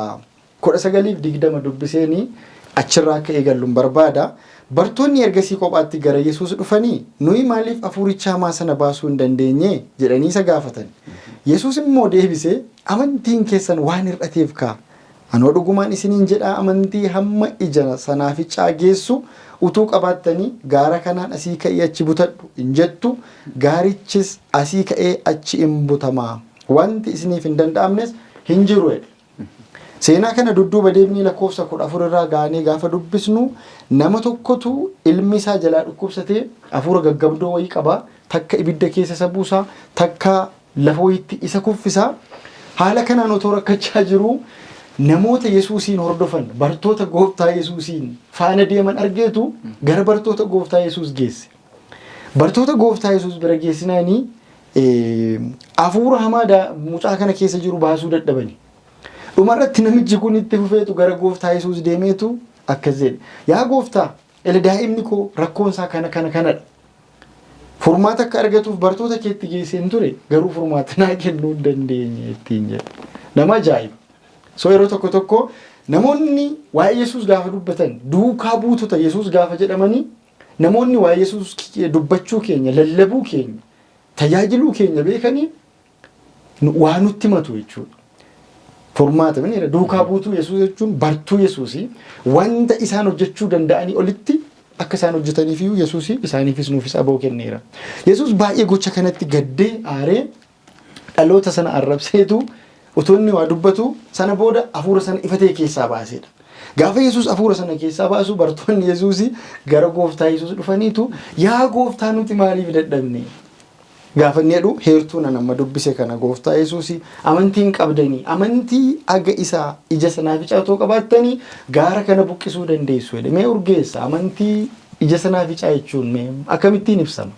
19f 20 dubbiseenii achirraa akka eegalluun barbaada. Bartoonni ergasii kophaatti gara Yesuus dhufanii, "Nuyi maaliif hafuuricha hamaa sana baasuu hin dandeenye?" jedhanii isa gaafatan. Yesuus immoo deebisee, "Amantiin keessan waan hir'ateef kaa. Anoo dhugumaan isiniin jedhaa, amantii hamma ija sanaaficaa geessu utuu qabaattanii gaara kanaan, 'Asii ka'ii achi butadhu' hin jettu, gaarichis asii ka'ee achi hin butamaa. Wanti isiniif hin danda'amnes hin jiru" jedhe. Seenaa kana dudduuba deemnee lakkoofsa 14 irraa gaanee gaafa dubbisnu, nama tokkotu ilmi isaa jalaa dhukkubsatee hafuura gaggabdoo wayii qaba. Takka ibidda keessa isa buusaa, takka lafa wayiitti isa kuffisaa. Haala kanaan otoo rakkachaa jiruu namoota Yesuusiin hordofan, bartoota Gooftaa Yesuusiin faana deeman argeetu gara bartoota Gooftaa Yesuus geesse. Bartoota Gooftaa Yesuus bira geessinaanii hafuura hamaa mucaa kana keessa jiru baasuu dadhabani. Dhumarratti namichi kun itti fufeetu gara Gooftaa Yesuus deemeetu akkas jedhe. "Yaa Gooftaa, ele daa'imni koo rakkoon isaa kana kana kanadha. Furmaata akka argatuuf bartoota keetti geesseen ture, garuu furmaata naa kennuu hin dandeenye" ittiin jedhe. Nama ajaa'iba. So yeroo tokko tokko namoonni waa'ee Yesuus gaafa dubbatan, duukaa buutota Yesuus gaafa jedhamanii, namoonni waa'ee Yesuus dubbachuu keenya, lallabuu keenya, tajaajiluu keenya beekanii waa nutti himatu jechuudha. Furmaata mini duukaa buutuu Yesuus jechuun bartuu Yesuusii wanta isaan hojjechuu danda'anii olitti akka isaan hojjetaniif iyyuu Yesuus isaaniifis nuufis aboo kenneera. Yesuus baay'ee gocha kanatti gaddee aaree dhaloota sana arrabseetu utuu inni waa dubbatu sana booda hafuura sana ifatee keessaa baasedha. Gaafa Yesuus hafuura sana keessaa baasu, bartoonni Yesuus gara Gooftaa Yesuus dhufaniitu, "Yaa Gooftaa, nuti maaliif dadhabne?" Gaafa inni jedhu, heertuu nan amma dubbise kana Gooftaa Yesuus, "Amantii hin qabdanii, amantii aga isaa ija sanaaficaa otoo qabaattanii gaara kana buqqisuu dandeessu" jedhe. Mee Urgeessa, amantii Ija sanaaficaa jechuun mee akkamittiin ibsama?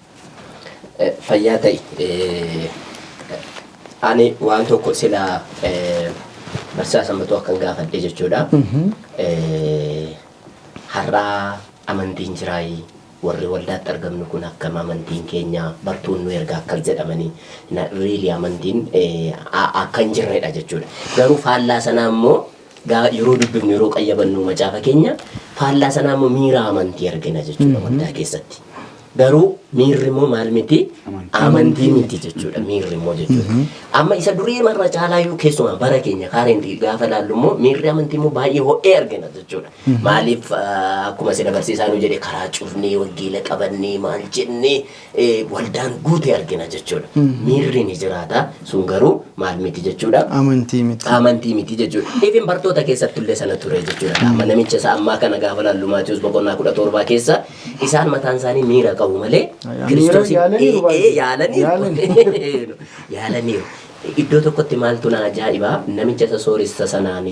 Fayyaa ta'i. Ani waan tokko sila barsiisaa Sanbatoo akkan gaafadhe jechuudha. Har'aa amantiin jiraayi, warri waldaatti argamnu kun akkam, amantiin keenya bartuun nu erga akkas jedhamanii, really amantiin akka hin jirredha jechuudha. Garuu faallaa sanaa immoo yeroo dubbifnu, yeroo qayyabannu macaafa keenya, faallaa sanaa immoo miira amantii argina jechuudha waldaa keessatti. Garuu miirri immoo maal miti? Amantii miti jechuudha miirri immoo jechuudha. Amma isa durii marra caalaayyuu keessumaa bara keenya current gaafa laallu immoo miirri amantii immoo baay'ee ho'ee argina jechuudha. Maaliif, akkuma sila barsiisaa nu jedhe, karaa cufnee, wangeela qabannee, maal jennee, waldaan guute argina jechuudha. Miirri ni jiraata, sun garuu maal miti jechuudha? Amantii miti. Amantii miti jechuudha. Even bartoota keessatti illee sana ture jechuudha. Amma namicha isa ammaa kana gaafa laallu Maatiyus boqonnaa 17 keessa isaan mataan isaanii miira qabu malee Kiristoos yaalaniiru. Yaalaniiru. Yaalaniiru. Iddoo tokkotti maaltu na ajaa'ibaa, namicha isa sooressa sanaan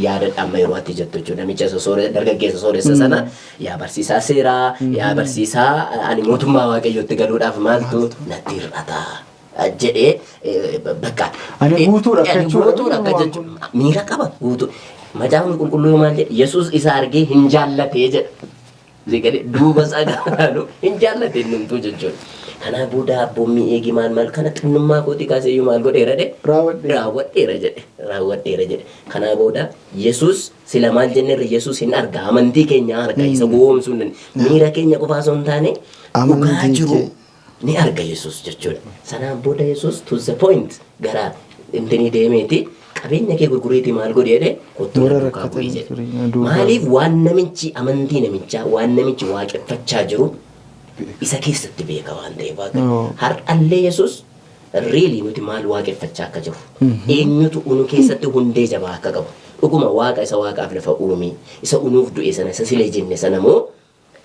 yaadadha amma yeroo ati jettu jechuudha. Namicha isa sooressa, dargaggeessa sooressa sana, "Yaa barsiisaa seeraa, yaa barsiisaa, ani mootummaa Waaqayyootti galuudhaaf maaltu natti hir'ata?" jedhee bakka. Ani guutuudha akka Ani jechuudha. guutuudha akka jechuudha. Miira qaba guutuu. Macaafni Qulqulluu maal jedhe? Yesuus isa argee hin jaallatee jedha. Zegalee duuba isaa gaafa hin jaallate innumtuu jechuudha. Kanaa booda abboommii eegi, maal maal kana xinnummaa kootii kaasee iyyuu maal godheera de? Raawwadheera. Raawwadheera jedhe. Raawwadheera jedhe. Kanaa booda Yesuus sila maal jenneerra? Yesuus hin arga, amantii keenya arga, isa gowwoomsuu hin dandeenye. Miira keenya qofaa osoo hin taane dhugaa Amantii jiru ni arga Yesuus jechuudha. Sanaan booda Yesuus to the point gara intinii deemeeti, "Qabeenya kee gurguriitii maal godhi?" jedhe, "Kottu Warra na duukaa bu'i" rakkatanii jedhe. ture, na duukaa. Maaliif, waan namichi amantii namichaa, waan namichi waaqeffachaa jiru isa keessatti beeka waan ta'eef Waaqayyo. Har'allee Yesuus really nuti maal waaqeffachaa akka jiru, eenyutu unu keessatti hundee jabaa akka qabu, dhuguma Waaqa isa Waaqaaf lafa uumee, isa unuuf du'e sana, isa silee jenne sana moo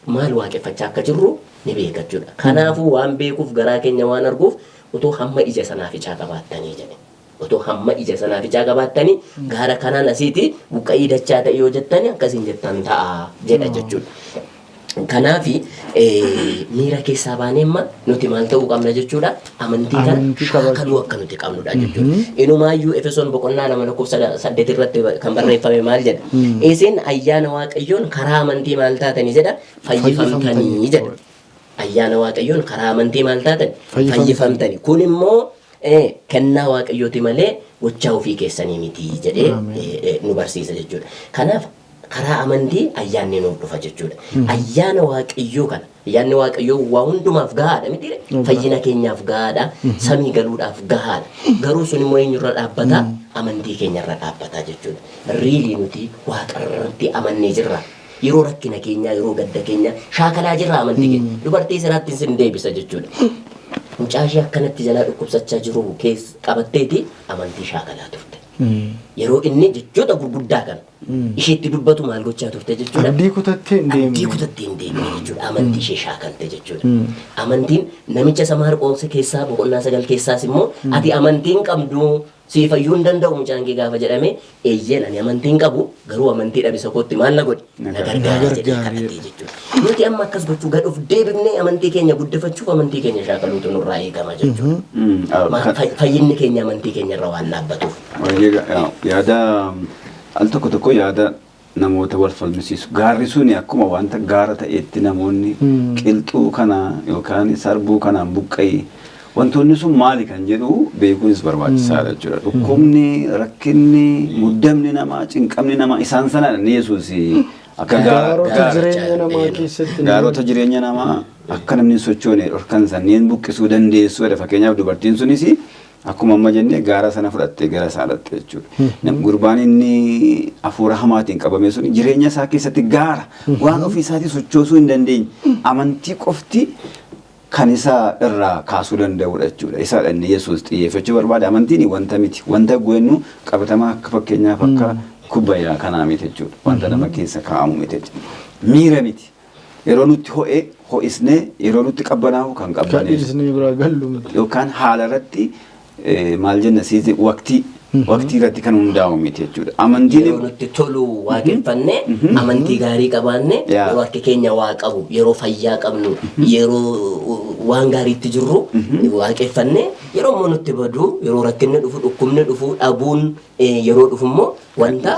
maal waaqeffachaa akka jirru ni beeka jechuudha. Kanaafuu waan beekuuf, garaa keenya waan arguuf, "Otoo hamma ija sanaaficaa qabaattanii," jedhe. "Otoo hamma ija sanaaficaa qabaattanii gaara kanaan asiiti buqqa'ii dachaa ta'e yoo jettani akkasiin jettan ta'a," jedha jechuudha. Kanaafi miira keessaa baanee amma nuti maal ta'uu qabna jechuudha? Amantii kana Amantii qabaachuu. shaakaluu akka nuti qabnudha jechuudha. Inumaayyuu Efesoon boqonnaa 2 lakkoofsa 8 irratti kan barreeffame maal jedha? "Isin ayyaana Waaqayyoon karaa amantii maal taatanii?" jedha? "Fayyifamtanii," jedha. Ayyaana Waaqayyoon karaa amantii maal taatan? Fayyifamtanii. Fayyifamtanii. Kun immoo kennaa Waaqayyooti malee gochaa ofii keessanii miti jedhee Ameen. Nu barsiisa jechuudha. Kanaaf karaa amantii ayyaanni nuuf dhufa jechuudha. Ayyaana Waaqayyoo kana, ayyaanni Waaqayyoo waa hundumaaf gahaadha miti? Fayyina keenyaaf gahaadha, samii galuudhaaf gahaadha. Garuu sun immoo eenyurra dhaabbata? Amantii keenyarra dhaabbata jechuudha. Really nuti Waaqarratti amannee jirra. Yeroo rakkina keenyaa, yeroo gadda keenyaa shaakalaa jirra amantii keenya. Dubartii sanaatti sin deebisa jechuudha. Mucaa ishee akkanatti jalaa dhukkubsachaa jiru keessa qabatteeti amantii shaakalaa turte. Yeroo inni jechoota gurguddaa kana isheetti dubbatu maal gochaa turte jechuudha? Abdii kutattee hin Abdii deemne. kutattee hin deemne jechuudha. Amantii ishee shaakalte jechuudha. Amantiin namicha isa Maarqoos keessaa boqonnaa 9 keessaas immoo, "Ati amantii hin qabdu, sii fayyuu hin danda'u mucaan kee," gaafa jedhame, "Eeyyeen, ani amantii hin qabu, garuu amantii dhabisa kootti maal na godhi? Na gargaara," jedhee gargaari. kadhatee jechuudha. Nuti amma akkas gochuu gad of deebifnee amantii keenya guddifachuuf amantii keenya shaakaluutu nurraa eegama jechuudha. Fayyinni keenya amantii keenya irra waan dhaabbatuuf. Yaada al tokko tokko yaada namoota wal falmisiisu. Gaarri suni akkuma wanta gaara ta'etti namoonni qilxuu kana yookaan sarbuu kanaan buqqa'e, wantoonni sun maali kan jedhu beekuunis barbaachisaadha jechuudha. Dhukkubni, rakkinni, muddamni namaa, cinqamni namaa isaan sanadha inni Yesuus akka Gaarota gaara jireenya namaa keessatti gaarota jireenya namaa akka namni hin sochoone dhorkan sanneen buqqisuu dandeessuudha. Fakkeenyaaf dubartiin sunis akkuma amma jenne gaara sana fudhattee gara isaa dhatte jechuudha. Gurbaan inni hafuura hamaatiin qabame sun jireenya isaa keessatti gaara waan ofii isaatii sochoosuu hin dandeenye amantii qofti kan isa irraa kaasuu danda'udha jechuudha. Isa inni Yesuus xiyyeeffachuu barbaade amantiin wanta miti. Wanta goennu qabatamaa akka fakkeenyaaf akka kubbayyaa kanaa miti jechuudha. Wanta nama keessa kaa'amu miti jechuudha. Miira miti. Yeroo nutti ho'e ho'isnee, yeroo nutti qabbanaa'u kan Kan qabbaneessu. dhiisnee biraa gallu miti. Yookaan haala irratti maal jenna, siiti waqtii Waqtii irratti kan hundaa'u miti jechuudha. Amantiin Yeroo nutti tolu waaqeffanne, amantii gaarii qabaanne, yeroo harki keenya waa qabu, yeroo fayyaa qabnu, yeroo waan gaariitti jirru waaqeffanne, yeroo immoo nutti badu, yeroo rakkinni dhufu, dhukkubni dhufu, dhabuun yeroo dhufu immoo wanta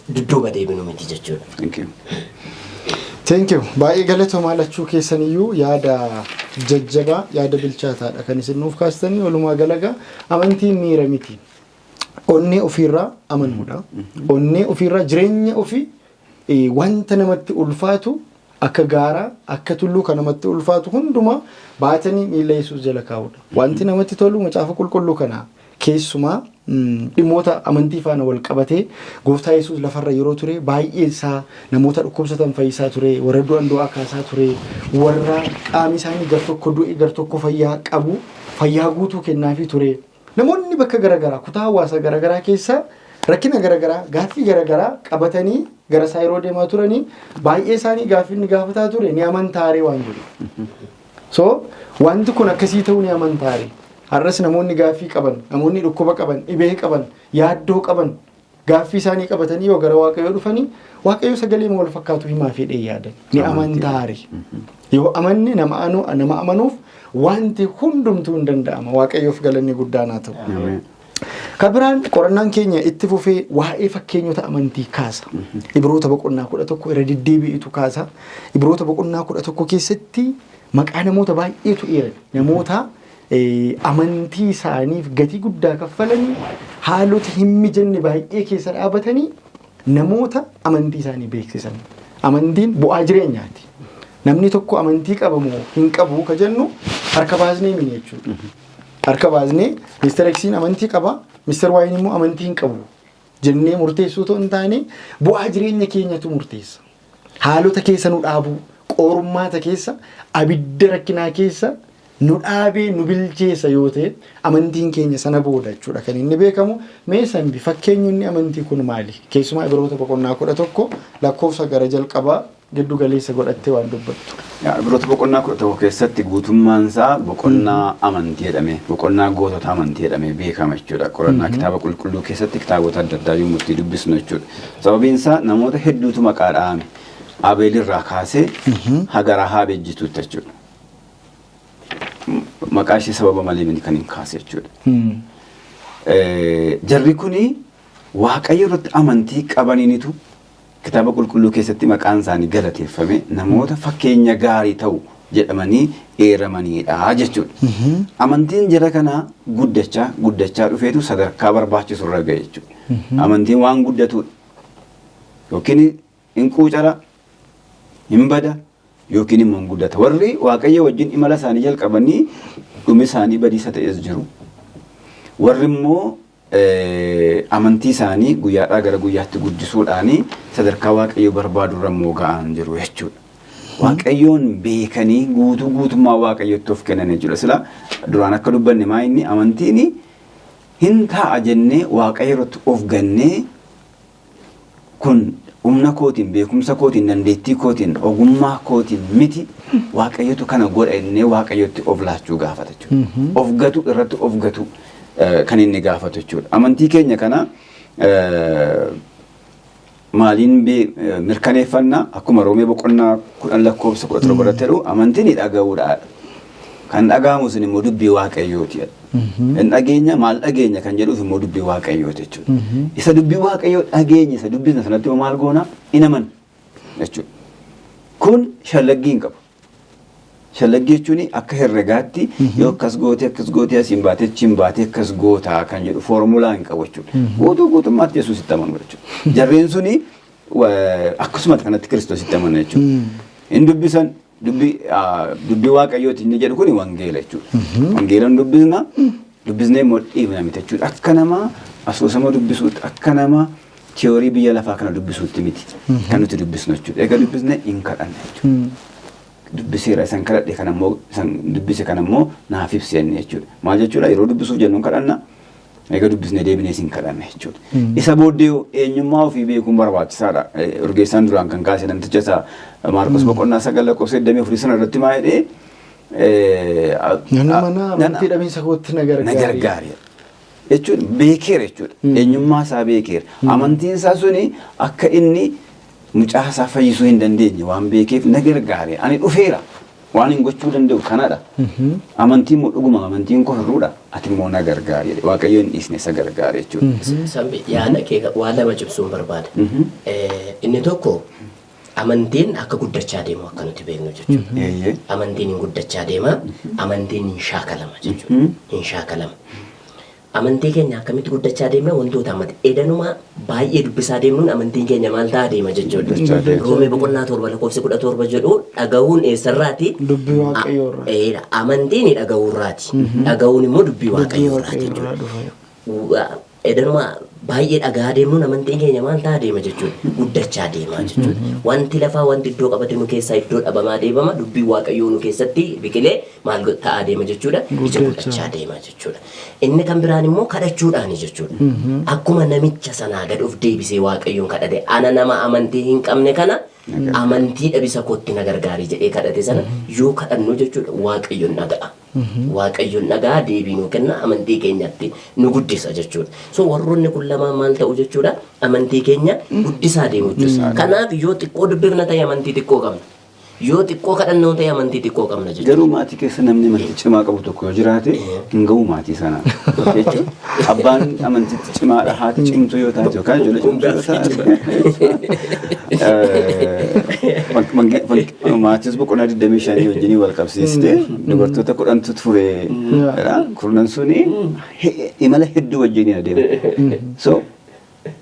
dudduuba deebinu miti jechuudha. Thank you. Thank you. Baay'ee galatoomaa lachuu keessaniyyuu, yaada jajjabaa, yaada bilchaataadha kan isin nuuf kaastanii. Walumaa galaga amantiin miira miti. Onnee ofiirraa amanuudha. Onnee ofiirraa jireenya ofii wanta namatti ulfaatu, akka gaaraa, akka tulluu kan namatti ulfaatu hundumaa baatanii miila Yesuus jala kaa'uudha. Wanti namatti tolu macaafa qulqulluu kana keessumaa dhimmoota amantii faana wal qabatee gooftaa Yesuus lafarra yeroo ture baay'ee isaa namoota dhukkubsatan fayyisaa ture, warra du'an du'aa kaasaa ture, warra qaamni isaanii gar tokko du'e gar tokko fayyaa qabu fayyaa guutuu kennaafii ture. Namoonni bakka garaagaraa, kutaa hawaasaa garaagaraa keessaa rakkina garaagaraa, gaaffii garaagaraa qabatanii gara isaa yeroo deemaa turanii baay'ee isaanii gaaffii inni gaafataa ture ni amantaaree waan jedhu. So wanti kun akkasii ta'uu ni amantaare. Har'as namoonni gaaffii qaban, namoonni dhukkuba qaban, dhibee qaban, yaaddoo qaban, gaaffii isaanii qabatanii yoo gara Waaqayyoo dhufanii Waaqayyo sagalee wal fakkaatu himaa fedhee yaadan. Ni amantaare. Yoo amanne nama amanuuf wanti hundumtuu hin danda'ama. Waaqayyoof galanni guddaan haa ta'u. Kan biraan qorannaan keenya itti fufee waa'ee fakkeenyota amantii kaasa. Ibroota boqonnaa 11 irra deddeebi'itu kaasa. Ibroota boqonnaa 11 keessatti maqaa namoota baay'eetu eerame. Namoota amantii isaaniif gatii guddaa kaffalanii, haalota hin mijanne baay'ee keessa dhaabatanii namoota amantii isaanii beeksisan. Amantiin bu'aa jireenyaati. Namni tokko amantii qaba moo hin qabu ka jennu harka baasnee mini jechuudha. Harka baasnee Mr. Xiin amantii qaba, Mr. Y'n immoo amantii hin qabu jennee murteessuu otoo hin taane bu'aa jireenya keenyatu murteessa. Haalota keessa nu dhaabuu, qormaata keessa, abidda rakkinaa keessa nu dhaabee nu bilcheessa yoo ta'e amantiin keenya sana booda jechuudha kan inni beekamu. Mee Sanbi, fakkeenyonni amantii kun maali? Keessumaa Ibroota boqonnaa 11 lakkoofsa gara jalqabaa giddu galeessa godhattee waan dubbattu. Ibroota boqonnaa 11 keessatti guutummaan isaa boqonnaa amantii jedhamee, boqonnaa gootota amantii jedhamee beekama jechuudha. Qorannaa kitaaba qulqulluu keessatti kitaabota adda addaa yommuu itti dubbisnu jechuudha. Sababiin isaa namoota hedduutu maqaa dhahame. Abeel irraa kaasee haga Rahaab ejjituutti jechuudha. Maqaa ishee sababa malee miti kan hin kaase jechuudha. Jarri kuni Waaqayyo irratti amantii qabaniinitu kitaaba qulqulluu keessatti maqaan isaanii galateeffame, namoota fakkeenya gaarii ta'u jedhamanii eeramanidha jechuudha. Amantiin jara kanaa guddachaa guddachaa dhufeetu sadarkaa barbaachisu irra ga'e jechuudha. Amantiin waan guddatudha. Yookiin hin quucara, hin bada, yookiin immoo hin guddata. Warri Waaqayyo wajjin imala isaanii jalqabanii dhumi isaanii badiisa ta'es jiru. Warri immoo amantii isaanii guyyaadhaa gara guyyaatti guddisuudhaanii sadarkaa Waaqayyo barbaadu irra immoo ga'an jiru jechuudha. Waaqayyoon beekanii guutuu guutummaa Waaqayyotti of kennan jechuudha. Sila duraan akka dubbanne maa inni amantiin hin ta'a jennee Waaqayyo irratti of gannee, kun humna kootiin, beekumsa kootiin, dandeettii kootiin, ogummaa kootiin miti, Waaqayyotu kana godha jennee Waaqayyotti of laachuu gaafata jechuudha. Of gatu irratti of gatu kan inni gaafatu jechuudha. Amantii keenya kana maaliin mirkaneeffanna? Akkuma Roomee boqonnaa 10 lakkoofsa 17 irratti jedhu, amantiin dhaga'uudha. Kan dhaga'amu sun immoo dubbii Waaqayyooti. Hin dhageenya, maal dhageenya kan jedhuuf immoo dubbii Waaqayyooti jechuudha. Isa dubbii Waaqayyoo dhageenya, isa dubbisna sanatti immoo maal goona? In amanna jechuudha. Kun shallaggii hin qabu. Shallaggii jechuun akka herregaatti yoo akkas goote, akkas goote, asiin baatee achiin baatee akkas gootaa kan jedhu foormulaa hin qabu jechuudha. Guutuu guutummaatti Yesuusitti amanu jechuudha. Jarreen suni akkasumatti kanatti Kiristoositti amanu jechuudha. Hin dubbisan, dubbii Waaqayyooti inni jedhu kuni wangeela jechuudha. Wangeela hin dubbisna, dubbisnee immoo dhiifna miti jechuudha. Akka nama asoosama dubbisuutti, akka nama tiyoorii biyya lafaa kana dubbisuutti miti kan nuti dubbisnu jechuudha. Egaa dubbisnee hin kadhanne jechuudha. Dubbiseera, isan kadhadhe kana immoo, isan dubbise kana immoo naaf ibsi jenne jechuudha. Maal jechuudha? Yeroo dubbisuuf jennu hin kadhanna. Egaa dubbisnee deebinee isin kadhanna jechuudha. Isa booddee eenyummaa ofii beekuun barbaachisaadha. Urgeessaan duraan kan kaase namticha isaa Maarqos boqonnaa 9 lakkoofsa 24 sana irratti maa jedhee? Namni mana amantii dhabiinsa kootti na na gargaari. Gargaari. Jechuun beekeera jechuudha. Eenyummaa isaa beekeera. Amantiin isaa suni akka inni mucaa isaa fayyisuu hin dandeenye waan beekeef na gargaare. Ani dhufeera. Waan hin gochuu danda'u kanadha. Amantiin immoo dhuguma amantiin koo hir'uudha. Ati immoo na gargaari jedhe. Waaqayyo hin dhiisne, isa gargaare jechuudha. Sambi, yaada kee waa lama cimsuun barbaada. Inni tokko, amantiin akka guddachaa deemu akka nuti beeknu jechuudha. Amantiin hin guddachaa deema, amantiin hin shaakalama jechuudha. Hin shaakalama. Amantii keenya akkamitti guddachaa deemna? Wantoota ammati edanuma baay'ee dubbisaa deemnuun amantiin keenya maal ta'aa deema jechuudha. Guddachaa deema. Roomee boqonnaa 7 lakkoofsi 17 jedhu, dhagahuun eessarraati? Dubbii Waaqayyoorraa. Amantiin dhagahuurraati. Dhagahuun immoo dubbii Waaqayyoorraati Waaqayyoorraa jechuudha. dhufa. Edanuma baay'ee dhagaa deemnuun amantiin keenya maal ta'aa deema jechuudha? Guddachaa deema jechuudha. Wanti lafaa, wanti iddoo qabate nu keessaa iddoo dhabamaa deemama. Dubbii Waaqayyoo nu keessatti biqilee maal ta'aa deema jechuudha? Ija Guddachaa. godhachaa deema jechuudha. Inni kan biraan immoo kadhachuudhaani jechuudha. Akkuma namicha sanaa gad of deebisee Waaqayyoon kadhate, "Ana nama amantii hin qabne kana amantii dhabisa kootti na gargaari" jedhee kadhate sana yoo kadhannu jechuudha, Waaqayyoon dhaga'a. Waaqayyoon dhaga'a, deebii nuu kenna, amantii keenyatti nu guddisa jechuudha. So warroonni kun lamaan maal ta'u jechuudha? Amantii keenya guddisaa deemu jechuudha. Kanaaf yoo xiqqoo dubbifna ta'e amantii xiqqoo qabna. Yoo xiqqoo kadhannoo ta'e amantii xiqqoo qabna jechuudha. Garuu maatii keessa namni amantii cimaa qabu tokko yoo jiraate hin ga'u maatii sana. Jechuun abbaan amantiitti cimaadha, haati cimtuu yoo taate yookaan ijoollee cimtuu yoo taate. Maatiis boqonnaa 25 wajjinii wal qabsiistee dubartoota 10tu ture. Kurnan suni imala hedduu wajjiniin adeemu. So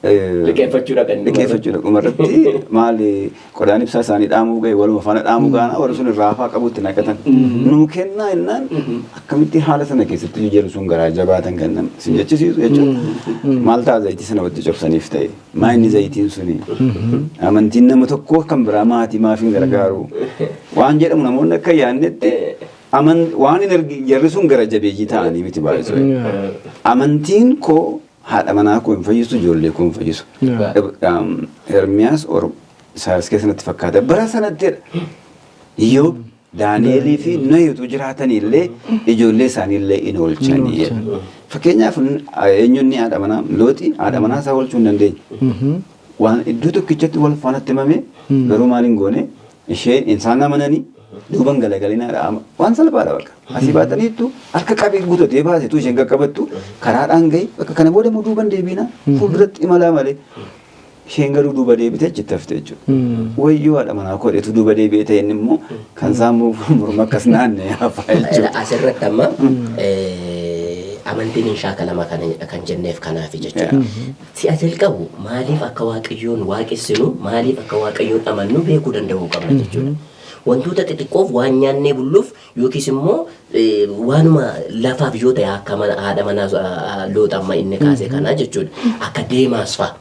Liqeeffachuu dhaqan. Liqeeffachuudha. Dhumarratti maali, qodaan ibsaa isaanii dhaamuu ga'e, waluma faana dhaamuu gaana warri sun raafaa qabutti naqatan. Nuu kennaa jennaan akkamitti haala sana keessatti jedhu sun garaa jabaatan kan nama sin jechisiisu jechuudha. Maal ta'a zayitii sana walitti cabsaniif ta'e? Maa inni zayitiin suni? Amantiin nama tokkoo kan biraa maatii maaf hin gargaaru? Waan jedhamu namoonni akka yaadnetti waan hin argi jarri sun gara jabeeyyii ta'anii miti baay'isuu. Amantiin koo haadha manaa koo hin fayyisu, ijoollee koo hin fayyisu. Ermiyaas or Isaayyaas keessa natti fakkaata. Bara sanattidha. Iyyoob, Daani'elii fi Nohi utuu jiraatanii illee ijoollee isaanii illee in oolchanii. Fakkeenyaaf, eenyuun haadha manaa Looxi haadha manaa isaa oolchuu hin dandeenye. Waan iddoo tokkichatti wal faanatti himame garuu maal hin goone, isheen isaan amananii duuban galagalinaadha. Waan salphaadha bakka. Asii baataniittu harka qabee guutatee baasetu isheen qaqqabattu karaadhaan gahe bakka kana booda immoo duuban deebiina, fuulduratti imalaa malee. Isheen garuu duuba deebitee achitti hafte jechuudha. Wayyoo haadha manaa koo dheetu duuba deebi'ee ta'e, inni immoo kan isaa immoo morma akkas naannee hafaa jechuudha. Asirratti amma amantiin hin shaakalama kan jenneef kanaafi jechuudha. Si'a jalqabu maaliif akka Waaqayyoon waaqessinu, maaliif akka Waaqayyoon amannu beekuu danda'uu qabna jechuudha. Wantoota xixiqqoof, waan nyaannee bulluuf yookiis immoo waanuma lafaaf yoo ta'e, akka haadha manaa Loox amma inni kaase kana jechuudha. Akka Deemaas fa'a.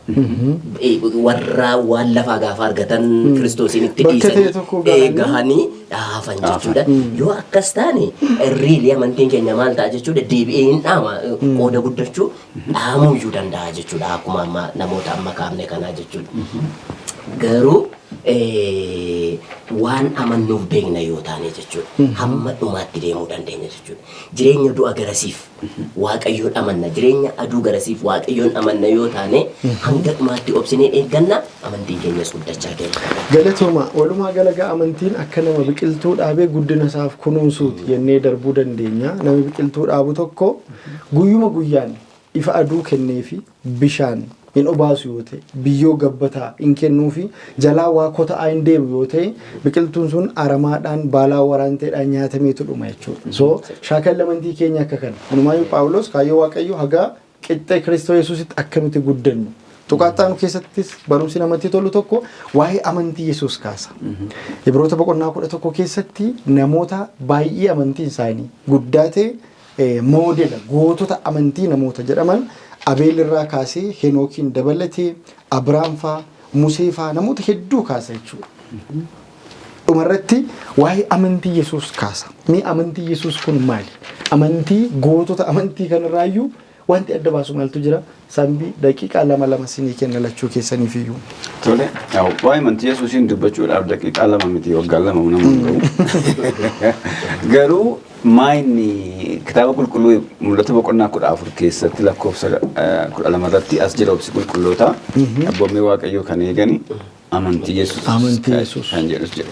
Warra waan lafaa gaafa argatan Kiristoosiin itti Bakka ta'e dhiisanii tokko gahanii gahanii hafan jechuudha. Yoo akkas taane really amantiin keenya maal ta'a jechuudha? Deebi'ee hin dhaama, qooda guddachuu dhaamuu iyyuu danda'a jechuudha, akkuma amma namoota amma kaafne kanaa jechuudha. Garuu waan amannuuf beekna yoo taane jechuudha, hamma dhumaatti deemuu dandeenya jechuudha. Jireenya du'a garasiif Waaqayyoon amanna, jireenya aduu garasiif Waaqayyoon amanna yoo taane, hanga dhumaatti obsinee eegganna, amantiin keenyas guddachaa deema. Galatooma. Walumaa galagaa amantiin akka nama biqiltuu dhaabee guddina isaaf kunuunsuuti jennee darbuu dandeenya. Namni biqiltuu dhaabu tokko guyyuma guyyaan ifa aduu kenneefi bishaan hin obaasu yoo ta'e, biyyoo gabbataa hin kennuufi, jalaa waa kota'aa hin deemu yoo ta'e, biqiltuun sun aramaadhaan, baalaa waraanteedhaan nyaatameetu dhuma jechuudha. So shaakalli amantii keenya akka kana. Kanumaayyuu Phaawulos kaayyoo Waaqayyoo hagaa qixxee Kiristoos Yesuusitti akka nuti guddannu. Tuqaaxaanu keessattis barumsi namatti tolu tokko waa'ee amantii Yesuus kaasa. Ibroota boqonnaa 11 keessatti namoota baay'ee amantiin isaanii guddaa ta'e, moodela gootota amantii namoota jedhaman, Abeel irraa kaasee Henookiin dabalatee, Abiraam faa, Musee faa, namoota hedduu kaasa jechuudha. Dhumarratti waa'ee amantii Yesuus kaasa. Mee amantii Yesuus kun maali? Amantii gootota amantii kanarraayyuu wanti adda baasu maaltu jira? Sambii, daqiiqaa lama lama sinii kenna lachuu keessaniif iyyuu. Tole, waa'ee amantii Yesuusiin dubbachuudhaaf daqiiqaa 2 miti, waggaa 2 nama hin ga'u. Garuu Maayinni kitaaba qulqulluu Mul'ata boqonnaa 14 keessatti lakkoofsa 12 irratti as jira obsi qulqulloota abboommii Waaqayyoo kan eegani amantii Yesuus Amantii Yesuus. kan jedhus jedha.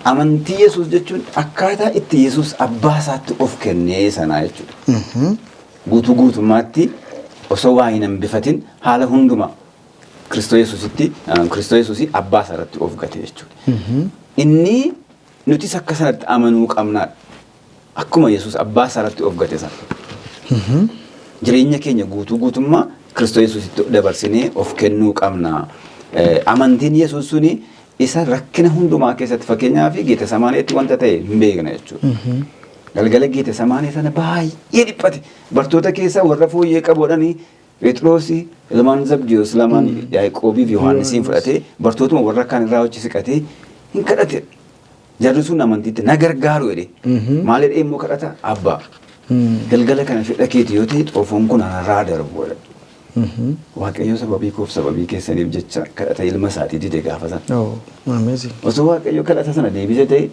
Amantii Yesuus jechuun akkaataa itti Yesuus abbaa isaatti of kennee sanaa jechuudha. Guutuu guutummaatti osoo waa hin hambifatin haala hundumaa Kiristoos Yesuusitti Kiristoos Yesuusii abbaa isaa irratti of gate jechuudha. Inni nutis akka sanatti amanuu qabnaadha. Akkuma Yesuus abbaa isaa irratti of gate sana. Jireenya keenya guutuu guutummaa Kiristoos Yesuusitti dabarsinee of kennuu qabna. Amantiin Yesuus suni isa rakkina hundumaa keessatti, fakkeenyaaf Geetesamaaniitti wanta ta'e hin beekna jechuudha. Galgala Geetesamaanii sana baay'ee dhiphate. Bartoota keessaa warra fooyyee qabuudhanii Phexroosii, ilmaan Zabdiyoos lamaan, Yaaqoobii fi Yohaannisiin fudhatee bartootuma warra kaan irraa hojii siqatee hin kadhate. Jarri sun amantiitti na gargaaru jedhe. Maal jedhee immoo kadhata? Abbaa, galgala kana fedha keeti yoo ta'e xoofoon kun anarraa darbu jedhe. Waaqayyo sababii koof sababii keessaniif jecha kadhata ilma isaatii dide gaafa sana. Oh, amazing. Osoo Waaqayyo kadhata sana deebise ta'e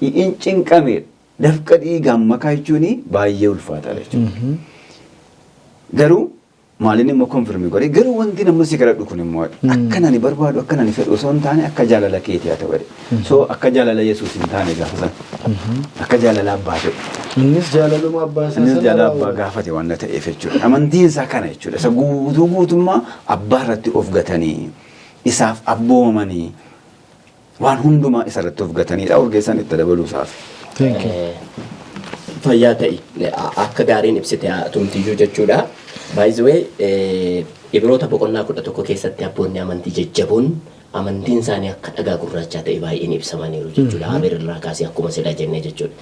in cinqame, dafqa dhiigaan makaa jechuun baay'ee ulfaataadha jechuudha. Garuu maaliin immoo confirm godhe, garuu wanti namni si kadhadhu kun immoo akka nani barbaadu, akka nani fedhu osoo hin taane akka jaalala keetii haa ta'u jedhe. So akka jaalala Yesuus hin taane gaafa sana. Akka jaalala abbaa ta'e. Innis jaalaluma abbaa isaa Innis sana jaalala abbaa raawwate. gaafate waan ta'eef jechuudha. Amantiin isaa kana jechuudha. Isa guutuu guutummaa abbaa irratti of gatanii, isaaf abboomamanii, waan hundumaa isa irratti of gatanidha. Urgeessaan itti dabaluu isaaf. Thank you. Fayyaa ta'i, akka gaariin ibsite atumtiyyuu jechuudha. By the way, Ibroota boqonnaa 11 keessatti abboonni amantii jajjaboon amantiin isaanii akka dhagaa gurraachaa ta'e baay'een ibsamaniiru jechuudha. Abeel irraa kaasee akkuma silaa jennee jechuudha.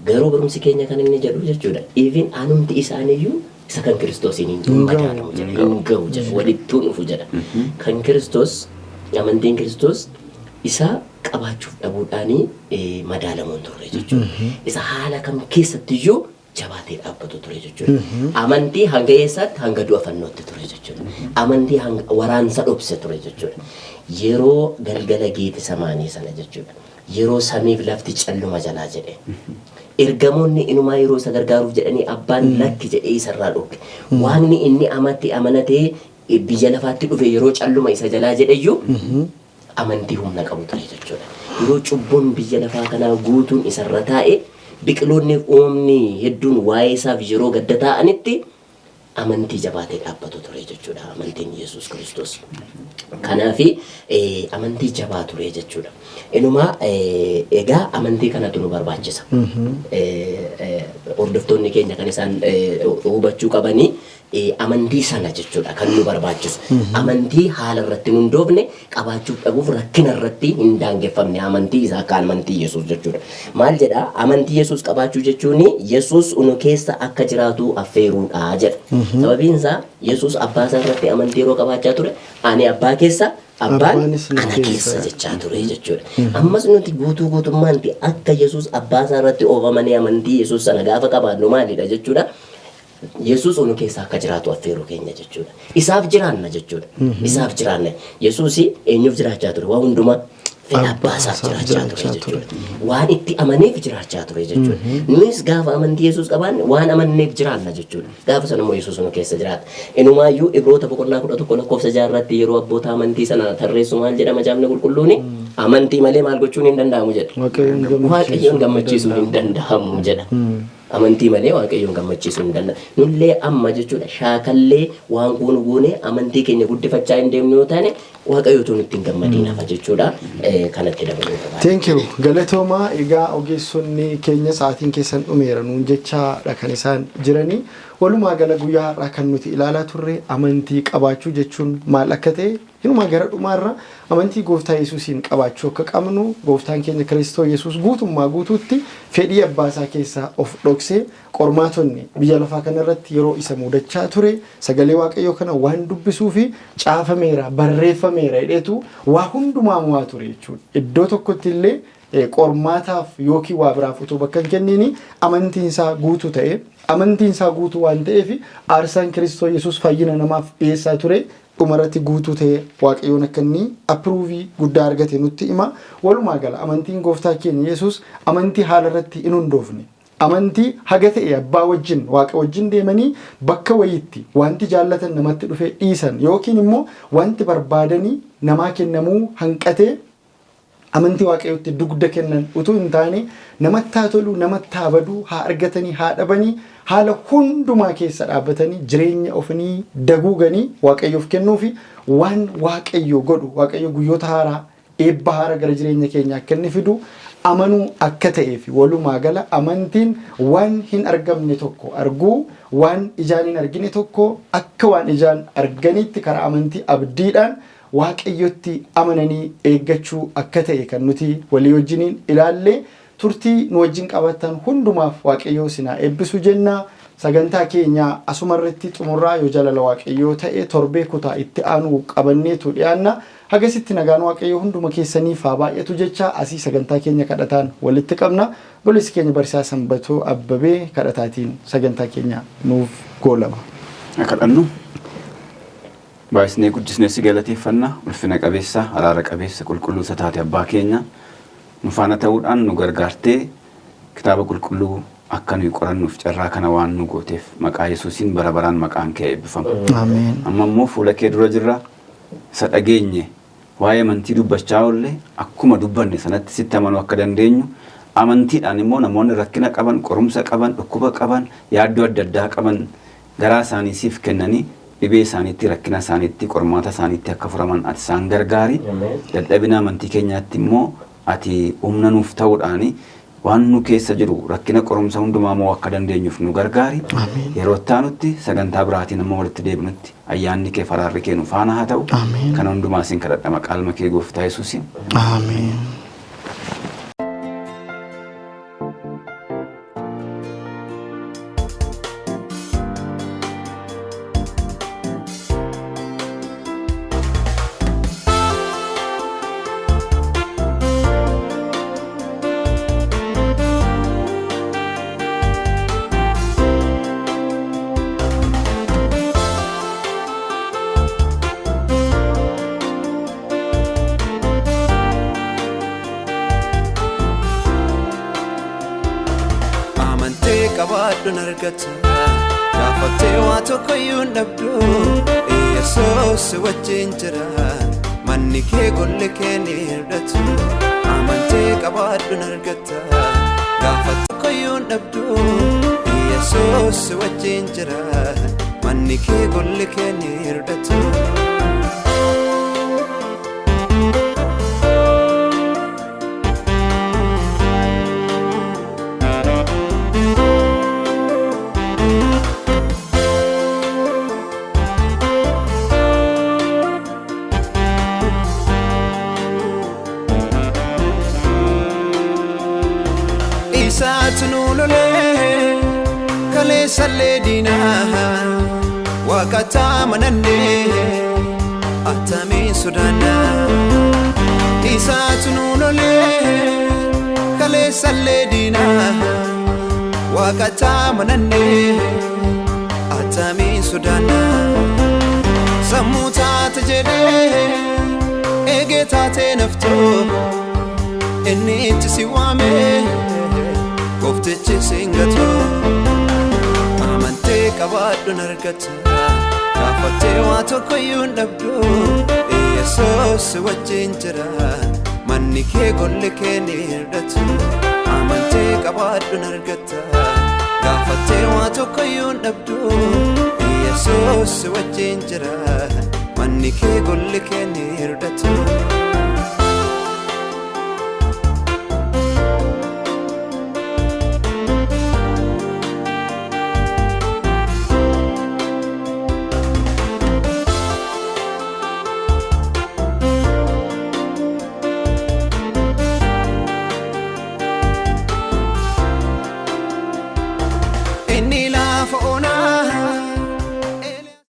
Garuu barumsi keenya kan inni jedhu jechuudha. Even anumti isaaniiyyuu isa kan Kiristoosiin hin madaalamu jedha. Hin gahu jedha. Walittuu dhufu jedha. Kan Kiristoos, amantiin Kiristoos isa qabaachuuf dhabuudhaanii madaalamuun turre jechuudha. Isa haala kam keessattiyyuu jabaatee dhaabbatu ture jechuudha. Amantii hanga eessaatti? Hanga du'a fannootti ture jechuudha. Amantii hanga waraansa dhobse ture jechuudha. Yeroo galgala Geete Samaanii sana jechuudha. Yeroo samiif lafti calluma jalaa jedhe. Ergamoonni inumaa yeroo isa gargaaruuf jedhanii abbaan lakki jedhee isarraa dhorke. Waaqni inni amatti amanatee biyya lafaatti dhufe yeroo calluma isa jalaa jedheyyuu amantii humna qabu ture jechuudha. Yeroo cubbuun biyya lafaa kanaa guutuun isarra taa'e, biqiloonni fi uumamni hedduun waa'ee isaaf yeroo gadda taa'anitti amantii jabaatee dhaabbatu ture jechuudha. Amantiin Yesuus Kiristoos. Kanaafi amantii jabaa ture jechuudha. Inumaa egaa amantii kanatu nu barbaachisa. Hordoftoonni keenya kan isaan hubachuu qabanii amantii sana jechuudha kan nu barbaachisu. Amantii haala irratti hin hundoofne, qabaachuuf dhabuuf rakkina irratti hin daangeffamne, amantii isaa akka amantii Yesuus jechuudha. Maal jedha? Amantii Yesuus qabaachuu jechuun Yesuus nu keessa akka jiraatu affeeruudha jedha. Sababiin isaa Yesuus abbaa isaa irratti amantii yeroo qabaachaa ture, ani abbaa keessa, abbaan Abbaanis nu ana keessa. keessa jechaa ture jechuudha. Ammas nuti guutuu guutummaatti akka Yesuus abbaa isaa irratti oofamanii amantii Yesuus sana gaafa qabaannu maalidha jechuudha? Yesuus nu keessa akka jiraatu affeeruu keenya jechuudha. Isaaf jiraanna jechuudha. Isaaf jiraanna. Yesuus eenyuuf jiraachaa ture? Waa hundumaa fedha abbaa isaaf jiraachaa ture jechuudha. Waan itti amaneef jiraachaa ture jechuudha. Nuyis gaafa amantii Yesuus qabaanne waan amanneef jiraanna jechuudha. Gaafa sana immoo Yesuus nu keessa jiraata. Inumaayyuu Ibroota boqonnaa 11 lakkoofsa 6 irratti yeroo abboota amantii sana tarreessu maal jedha Macaafni Qulqulluuni? Amantii malee maal gochuun hin danda'amu jedha. Waaqayyoon Waaqayyoon gammachiisuu hin danda'amu jedha. Amantii malee Waaqayyoon gammachiisuu hin danda'amu. Nullee amma jechuudha shaakallee waan goonu goonee amantii keenya guddifachaa hin deemnu yoo taane, Waaqayyootu nutti hin gammadiin hafa jechuudha. Kanatti dabaluu barbaada. Thank you. Galatoomaa. Egaa ogeessonni keenya sa'aatiin keessan dhumeera nuun jechaadha kan isaan jiranii. Walumaa gala guyyaa har'aa kan nuti ilaalaa turre amantii qabaachuu jechuun maal akka ta'e, hinumaa gara dhumaarra amantii gooftaa Yesuusiin qabaachuu akka qabnu, gooftaan keenya Kiristoo Yesuus guutummaa guutuutti fedhii abbaa isaa keessaa of dhoksee qormaatonni biyya lafaa kanarratti yeroo isa mudachaa ture sagalee Waaqayyoo kana waan dubbisuu fi caafameera, barreeffameera jedheetu waa hundumaa mo'aa ture jechuudha. Iddoo tokkotti illee qormaataaf yookiin waa biraaf utuu bakka hin kenniini amantiin isaa guutuu ta'e Amantiin isaa guutuu waan ta'eef aarsaan Kiristoos Yesuus fayyina namaaf dhiyeessaa ture dhumarratti guutuu ta'e Waaqayyoon akka inni approve guddaa argate nutti hima. Walumaa gala amantiin gooftaa keenya Yesuus amantii haala irratti hin hundoofne. Amantii haga ta'e abbaa wajjin, Waaqa wajjin deemanii bakka wayiitti wanti jaallatan namatti dhufee dhiisan yookiin immoo wanti barbaadanii namaa kennamuu hanqatee amantii Waaqayyootti dugda kennan utuu hin taane, namatti haa tolu, namatti haa badu, haa argatanii haa dhabanii, haala hundumaa keessa dhaabbatanii jireenya ofinii daguuganii Waaqayyoof kennuufi waan Waaqayyo godhu, Waaqayyo guyyoota haaraa, eebba haaraa gara jireenya keenya akka inni fidu amanuu akka ta'ee fi walumaa gala amantiin waan hin argamne tokko arguu, waan ijaan hin argine tokko akka waan ijaan arganitti karaa amantii abdiidhaan Waaqayyotti amananii eeggachuu akka ta'e kan nuti walii wajjiniin ilaalle. Turtii nu wajjin qabaattan hundumaaf Waaqayyoo isin haa eebbisu jenna. Sagantaa keenya asuma irratti xumurraa. Yoo jaalala Waaqayyoo ta'e torbee kutaa itti aanu qabanneetu dhiyaanna. Hagasitti nagaan Waaqayyoo hunduma keessaniif haa baay'atu jecha asii sagantaa keenya kadhataan walitti qabna. Obboleessi keenya Barsiisaa Sanbatoo Abbabee kadhataatiin sagantaa keenya nuuf goolaba. Kadhannu. Baay'isnee guddisnee si galateeffanna. Ulfina qabeessa, araara qabeessa, qulqulluu isa taate abbaa keenya, nu faana ta'uudhaan nu gargaartee kitaaba qulqulluu akka nuyi qorannuuf carraa kana waan nu gooteef maqaa Yesuusiin bara baraan maqaan kee eebbifamu. Ameen. Amma immoo fuula kee dura jirra. Isa dhageenye, waa'ee amantii dubbachaa oolle, akkuma dubbanne sanatti sitti amanuu akka dandeenyu, amantiidhaan immoo namoonni rakkina qaban, qorumsa qaban, dhukkuba qaban, yaaddoo adda addaa qaban garaa isaanii siif kennanii dhibee isaaniitti, rakkina isaaniitti, qormaata isaaniitti akka furaman ati isaan gargaari. Dadhabina amantii keenyaatti immoo ati humna nuuf ta'uudhaani waan nu keessa jiru rakkina, qorumsa hundumaa moo akka dandeenyuuf nu gargaari. Yeroo itti aanutti sagantaa biraatiin amma walitti deebinutti ayyaanni kee, faraarri kee nu faana haa ta'u. Kana hundumaa isin kadhadha maqaa ilma kee gooftaa Yesuusiin. Ameen. Amantee qabaadhuun argata, gaafattee waa tokko iyyuu hin dhabdu. Yesuus si wajjin jira, manni kee golli kee ni hir'atu. Amantee qabaadhuun argata, gaafattee tokko iyyuu hin dhabdu. Yesuus si wajjin jira, manni kee golli kee ni hir'atu. Isaatu nu lolee kaleessallee diinaa, waaqataa manannee attamiin sodaannaa. Isaatu nu lolee kaleessallee diinaa, waaqataa manannee attamiin sodaannaa. Sammuu taate jedhee eegee taatee naftoo, inni itti si waamee gooftichi siin gatu. Amantee qabaadhuun argata, gaafattee waa tokko iyyuu hin dhabdu. Yesuus si wajjin jira, manni kee golli kee ni hir'atu. Amantee qabaadhuun argata, gaafattee waa tokko iyyuu hin dhabdu. Yesuus si wajjin jira, manni kee golli kee ni hir'atu.